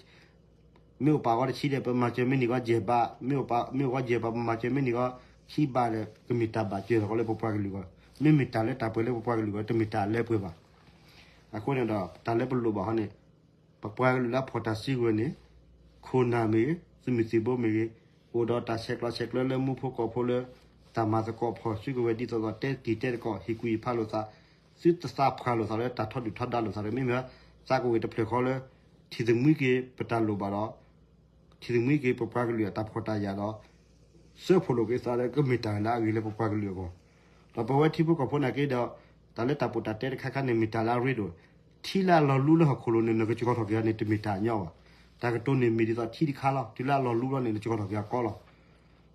မ့ၢ်အိၣ်ကီးတဆံဒီး ပမၤစၢၤမ့ၢ်န့ၢ်ကီးယဲၢ်ဘး, မ့ၢ်အိၣ်ကီးယဲၢ်ဘး ပမၤစၢၤမ့ၢ်န့ၢ်ကီးခံဘးဒီး ကမ့ၢ်တၢ်ဘၣ်စၢၤထီၣ်ကီးလၢပပှၤကလုာ်အဂီၢ်, မ့မ့ၢ်တၢ်လၢတၢ်ပှဲၤလၢပပှၤကလုာ်အဂီၢ် တမ့ၢ်တၢ်လၢပှဲၤဘၣ်. အဃိန့ၣ်ဒီး တၢ်လၢပလိၣ်ဘၣ်ဟီန့ၣ် ပပှၤကလုာ်လၢအဖီၣ်တၢ်စုကဝဲၤန့ၣ် ခိၣ်နၢ်မ့ၢ်ဂ့ၤ, သုးမုၢ်သံၣ်ဘိမ့ၢ်ဂ့ၤ, အိၣ်ဒီးတၢ်ဆဲးကျိးဆဲးကျၢလၢမူဖိကီၢ်ဖိလၢ တၢ်မၤသကိးဖီၣ်စုကဝဲၤ ဒ်သိးသိးတဲတံၤတဲသကိး ဟ့ၣ်ကူၣ်ဟ့ၣ်ဖးလိာ်သး, သုတသးဖှၣ်လိာ်သးလၢတၢ်ထီဒုၣ်ထီဒါလိာ်သးဒီး မ့မ့ၢ်သးကဝ့ၤတဖျၢၣ်ဃီလၢ ထံၣ်သမံက့ၤပတၢ်လိၣ်ဘၣ်ဒီး ထံၣ်သမံက့ၤပပှၤကလုာ်အတၢ်ဖှီၣ်တၢ်ယာ်ဒီး စၢဖှိၣ်လိာ်က့ၤသးဒီး ကမ့ၢ်တၢ်လၢအဂ့ၤလၢပပှၤကလုာ်အဂီၢ်, ဒီးပဝဲထံဖိကီၢ်ဖိနာ်က့ဒီး တၢ်လၢတၢ်ပီးတၢ်တဲတခါခါန့ၣ် မ့ၢ်တၢ်လၢအရ့ဒိၣ်, ထံလၢအလီၤလူလၢဟီၣ်ခိၣ်လိၤန့ၣ် နကစှီၤထီၣ်က့ၤအီၤန့ၣ် တမ့ၢ်တၢ်ညီဘၣ်. တၢ်ကတိၤန့ၣ်မ့ၢ်ဒ်သိးထံတခါလီၤ, တုၤလၢအလီၤလူလီၤန့ၣ် နစှီၤထီၣ်က့ၤအီၤကီလီၤ.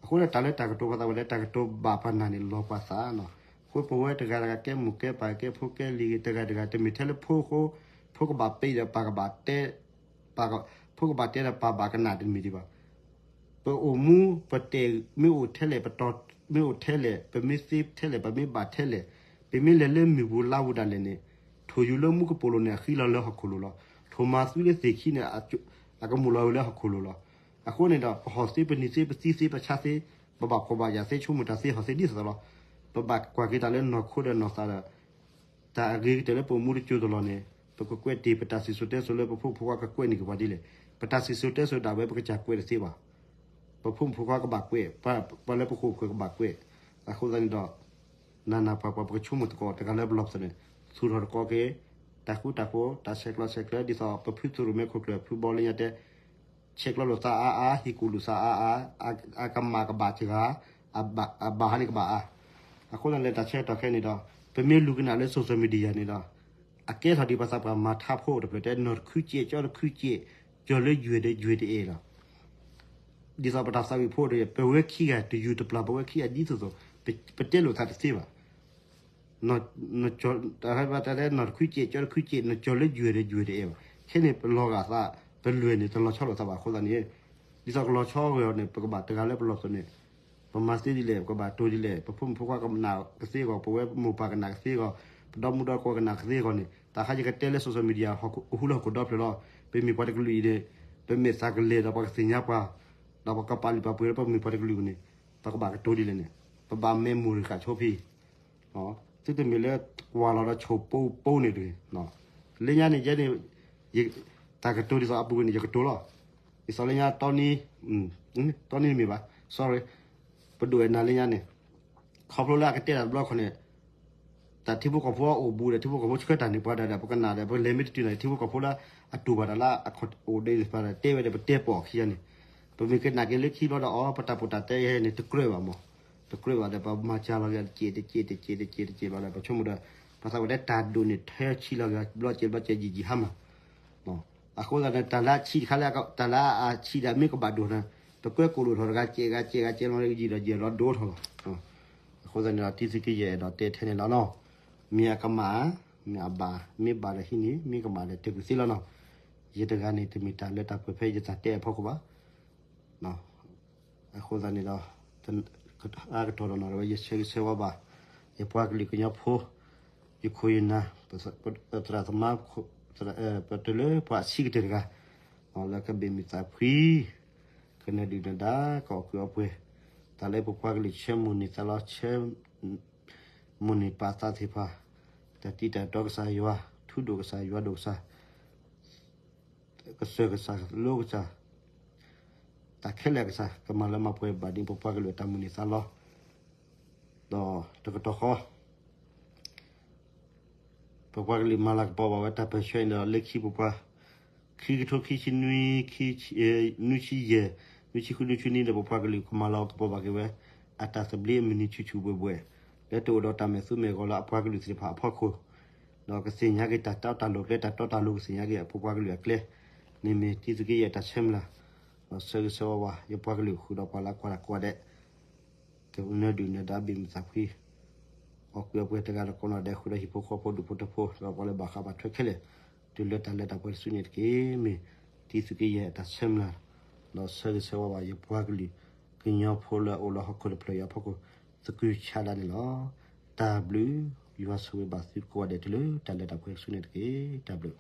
အဃိဒီးတၢ်လၢတၢ်ကတိၤပသးဝဲလၢတၢ်ကတိၤဘၣ်ပှၤနာ်န့ၣ် လီၤပှၤသးလီၤ. အဃိပဝဲတဂၤတဂၤကဲမိၢ်ကဲပၢ်ကဲဖိကဲလံၤတဂၤတဂၤ တမ့ၢ်ထဲလၢဖိဃိ, ဖိကဘၣ်ပ့ၤဒီးပၢ်ကဘၣ်တဲ, ပၢ်က, ဖိကဘၣ်တဲဒီးပၢ်ဘၣ်ကနၣ်တမ့ၢ်ဒံးဘၣ်. ပအိၣ်မူ, ပတဲာ်မ့ၢ်အိၣ်ထဲလဲၣ်, ပတီၢ်မ့ၢ်အိၣ်ထဲလဲၣ်, ပမ့ၢ်သ့ထဲလဲၣ်, ပမ့ၢ်ဘၣ်ထဲလဲၣ်, ပမ့ၢ်လဲၤလၢမုၢ်ပူၤလါပူၤဒၣ်လဲာ်န့ၣ်, ထိၣ်ယူၤလၢမူကပိာ်လိၤန့ၣ် အဃံလီၤလၢဟီၣ်ခိၣ်လိၤလီၤ. ထိၣ်မၤသွံလၢသ့ၣ်ခံန့ၣ် အကမူၣ်လီၤဝဲလၢဟီၣ်ခိၣ်လိၤလီၤ. အဃိန့ၣ်ဒီး ပဟီၣ်သ့ပနံၤသ့ပသံသ့ပဆါသ့, ပဘၣ်ဖှီၣ်ဘၣ်ယာ်သ့ ဆိကမိၣ်တၢ်သ့ဟီၣ်သ့ဒ်သိးသိးလီၤ. ပဘၣ်ကွၢ်က့ၤတၢ်လၢနီၢ်ခိဒီးနီၢ်သးဒီး တၢ်အဂ့ၤကတၢၢ်လၢပအိၣ်မူတစိၤတလီၢ်န့ၣ် ပကကွဲးတ့ၢ်ပတၢ်စံၣ်စိၤတဲစိၤလၢပဖိမုၣ်ဖိခွါကကွဲးန့ၢ်က့ၤပှၤဒ်လဲၣ်. ပတၢ်စံၣ်စိၤတဲစိၤဒၣ်ဝဲ ပကစၢ်ကွဲးတသ့ဘၣ်. ပဖိမုၣ်ဖိခွါကဘၣ်ကွဲး, ပှၤလၢပဃိာ်ပဃၢၤကဘၣ်ကွဲး. အဃိသတးန့ၣ်ဒီး နးနးပှၤပှၤ ပကဆိကမိၣ်သကိးတဂၤလၢပလီၢ်ပသးန့ၣ် သူၣ်ထီၣ်တကီက့ၤ တၢ်ဃူတၢ်ဖိး တၢ်ဆဲးကျိးဆဲးကျၢ ဒ်သိးပဖုသရိၣ်မဲခိၣ်ကျၢၢ် ဖုဘီလၢညါတဲ ဆဲးကျိးလိာ်သးအါအါ ဟ့ၣ်ကူၣ်လိာ်သးအါအါ အကမၣ်ကဘၣ်တဂၤ အဘၣ်ဟါန့ၣ်ကဘၣ်အါ. အဃိသတးန့ၣ် တၢ်ဆၢကတီၢ်ခဲအံၤန့ၣ်ဒီး ပမ့ၢ်လူၤကနၣ်လၢ social media န့ၣ်ဒီး အကဲထီၣ်ဒံးပှၤသးပှၢ်မၤထါဖိတဖျၢၣ်တဲ နီၢ်တခုကဲး ကၠီတခုကဲး ကၠီၤလၢယွဲၢ်ဒီးယွဲၢ်တအဲၣ်လီၤ. ဒ်သိးပတၢ်သးဝံၣ်ဖိတဖျၢၣ် ပဝဲခံဂၤတယူၤတပျၢ် ပဝဲခံဂၤဒ်သိးသိး ပတဲလိာ်သးတသ့ဘၣ်. တၢ်တဲနီၢ်တခုကဲး ကၠီတခုကဲး နကၠီၤလၢယွဲၢ်ဒီးယွဲၢ်တအဲၣ်ဘၣ်. ခဲန့ၣ် ပလီၤဂာ်သး ပလွဲၢ်န့ၣ် တလီၤဆီလိာ်သးဘၣ်အဃိသတးန့ၣ် ဒ်သိးကလီၤဆီဂ့ၤအီၤန့ၣ် ပကဘၣ်တဂၤလၢပလီၢ်ပသးန့ၣ် ပမၤသ့ဒ်လဲၣ် ပကဘၣ်တိၤဒ်လဲၣ် ပဖိမုၣ်ဖိခွါကနၣ်ကသ့အဂီၢ် ပဝဲမိၢ်ပၢ်ကနၣ်ကသ့အဂီၢ် ပဒီမုၣ်ဒီကိးကနၣ်ကသ့အဂီၢ်န့ၣ် တၢ်ခါယကတဲလၢ social media ဟူလၢဟီၣ်ခိၣ်ဒီဖျၢၣ်လီၤ. ပမ့ၢ်ပှၤတကလုာ်အံၤန့ၣ် ပမဲာ်သးကလဲၤဒီးပှၤကသ့ၣ်ညါပှၤ ဒီးပကပာ်လုၢ်ပာ်ပှ့ၤလၢပမိၢ်ပှၤတကလုာ်န့ၣ် ပကဘၣ်ကတိၤဒ်လဲၣ်န့ၣ် ပဘၣ်မဲာ်မူၢ်ရ့ၣ်ဃာ်ဆိဖံ သုတမ့ၢ်လၢကွၢ်လီၤဒီးဆိၣ်ပိပိန့ၣ်တဂ့ၤ. လၢညါန့ၣ် ယဲန့ၣ် တၢ်ကတိၤဒ်သိးအပူၤကွံာ်န့ၣ် ယကတိၤလီၤ. ဒ်သိးလၢညါတီနံ တီနံမ့ၢ်ဘၣ် sorry ပဒိၣ်အဲၣ်နၤလၢညါန့ၣ် ခီဖျိလၢအကတဲတၢ်တဘျီခီန့ၣ် တၢ်ထံဖိကီၢ်ဖိအိၣ်ဘူးဒီး ထံဖိကီၢ်ဖိဆှၢတၢ်န့ၣ် ပှၤဒၣ်ဒီး ပကနၣ်ဒီး ပလဲၤမ့ၢ်တတုၤန့ၣ် ထံဖိကီၢ်ဖိလၢအတူၢ်ဘၣ်တၢ်လၢအအိၣ်ဒံးသ့ၣ်တဖၣ်ဒီး တဲဝဲဒီး ပတဲပိာ်အခံဂၤန့ၣ် ပမ့ၢ်ကနၣ်က့ၤလၢခံဘျီဒီး အီ ပတၢ်ပီးတၢ်တဲယဲန့ၣ် တကြၢးဘၣ်မး, တကြၢးဘၣ်ဒီး ပမၤစှၤလီၤက့ၤတစဲးတစဲးတစဲးတစဲးတစဲးဘျီဒီး ပဆိကမိၣ်ဒီး ပသးဝဲတဲတၢ်ဒိၣ်န့ၣ် ထၢဆံလီၤက့ၤဘျီစဲးဘျီစဲးယံာ်ယံာ်ဟါမၢ် အဃိသတးန့ၣ် တၢ်လၢအဆံးတခါလၢ တၢ်လၢအဆံးဒီးမ့ၢ်ကဘၣ်ဒိၣ်န့ၣ် ပကွဲကိၣ်လိာ်ထီၣ်တဂၤ ကဲးဂၤ ကဲးဂၤ ကဲးလီၤ ယံာ်ဒီးယံာ်လီၤဒိၣ်ထီၣ်လီၤ. အဃိသတးန့ၣ်ဒီး တံသုးက့ယဲၢ်အဲၣ်ဒိးတဲထဲန့ၣ်လီၤနီၤ. မ့ၢ်အကမၣ် မ့ၢ်အဘၣ် မ့ၢ်ဘၣ်ဒီးဟံးန့ၢ် မ့ၢ်ကမၣ်ဒီးတဲာ်ကွံာ်သ့လီၤနီၤ. ယတဂၤန့ၣ် တမ့ၢ်တၢ်လၢတၢ်ပှဲၤဖဲယသးတဲအဖီခိၣ်ဘၣ်. အဃိသတးန့ၣ်ဒီး အါကတီၢ်ဒီးနီၤ ဝဲယဆၢဂ့ၤဆၢဝါဘၣ် ယပှၤကလုာ်ကညီဖိ ယခိၣ်ယနၢ် သရၣ်သမါ ပတုၤလၢပှၤဆံးကတၢၢ်တဂၤ လၢကဘ့ၣ်မုာ်သးဖှံ ကနၢၤဒုၣ်နၢၤဒါ ကအီၣ်ကုးအီပှဲၤ တၢ်လၢပပှၤကလုာ်ဆၢမိၢ်န့ၢ်သးလီၤ ဆၢမိၢ်န့ၢ်ပာ်သးသ့ၣ်တဖၣ် တၢ်တံၤတၢ်တီကစၢ်ယွၤ ထူဒိၣ်ကစၢ်ယွၤဒိၣ်ကစၢ် ကစၢၢ်ကစၢ်လိကစၢ် တၢ်ခဲလၢာ်ကစၢ် ကမၤလၢမၤပှဲၤဘၣ်ဒ်ပပှၤကလုာ်အတၢ်မိၢ်န့ၢ်သးလီၤ. ဒီးတကတီၢ်ဃီ ပပှၤကလုာ်မၤလၤကပီၤဘၣ်ဝဲတၢ်ပၢၢ်ဆၢအံၤဒီး လၢခံပပှၤ ခံကထိခံဆံနွံ ခံ နွံဆံယဲၢ် နွံဆံဃု နွံဆံနွံဒီး ပပှၤကလုာ်ကမၤလၤကပီၤဘၣ်က့ၤဝဲ အတၢ်သဘျ့အမုၢ်နံၤဆူၣ်ဆူၣ်ဘှဲၣ်ဘှဲၣ် လၢတအိၣ်ဒီးတၢ်မဲာ်သူမဲာ်ဂီၤလၢအပှၤကလုာ်သ့ၣ်တဖၣ်အဖီခိၣ် ဒီးကသ့ၣ်ညါက့ၤတၢ်တီတၢ်လိၤကျဲ တၢ်တီတၢ်လိၤကသ့ၣ်ညါက့ၤအပပှၤကလုာ်အကျဲ န့ၣ်မ့ၢ်တံသုးက့ယဲၢ်တၢ်ဆၢမုၢ်လၢ် ဒီးဆၢဂ့ၤဆၢဝါဝဲ ယပှၤကလုာ်ဃုာ်ဒီးပှၤလၢကွၢ်တၢ်ကိးဂၤဒဲး ကနၢၤဒုၣ်နၢၤဒါဘ့ၣ်မုာ်သးဖှံ အီၣ်ကုးအီပှဲၤတဂၤဒီးကိးနီၢ်ဒဲး ဃုာ်ဒီးဟံၣ်ဖိဃီဖိဒူၣ်ဖိထၢဖိ ဒီးပှၤလၢဘၣ်ဃးဘၣ်ထွဲခဲလၢာ် တုၤလၢတၢ်လၢတၢ်ပှဲၤတစုန့ၣ်တက့ၢ်. မ့ၢ်တံသုးက့ယဲၢ်အတၢ်ဆၢမုၢ်လၢ် ဒီးဆၢဂ့ၤဆၢဝါဘၣ်ယပှၤကလုာ် ကညီဖိလၢအအိၣ်လၢဟီၣ်ခိၣ်တဖျၢၣ်အံၤအဖီခိၣ် သကုၤဆးဒးန့ၣ်လီၤ. တၢ်ဘျုး ယွၤဆိၣ်ဂ့ၤဘၣ်သုကိးဂၤဒဲးတုၤလၢတၢ်လၢတၢ်ပှဲၤတစုန့ၣ်တက့ၢ်. တၢ်ဘျုး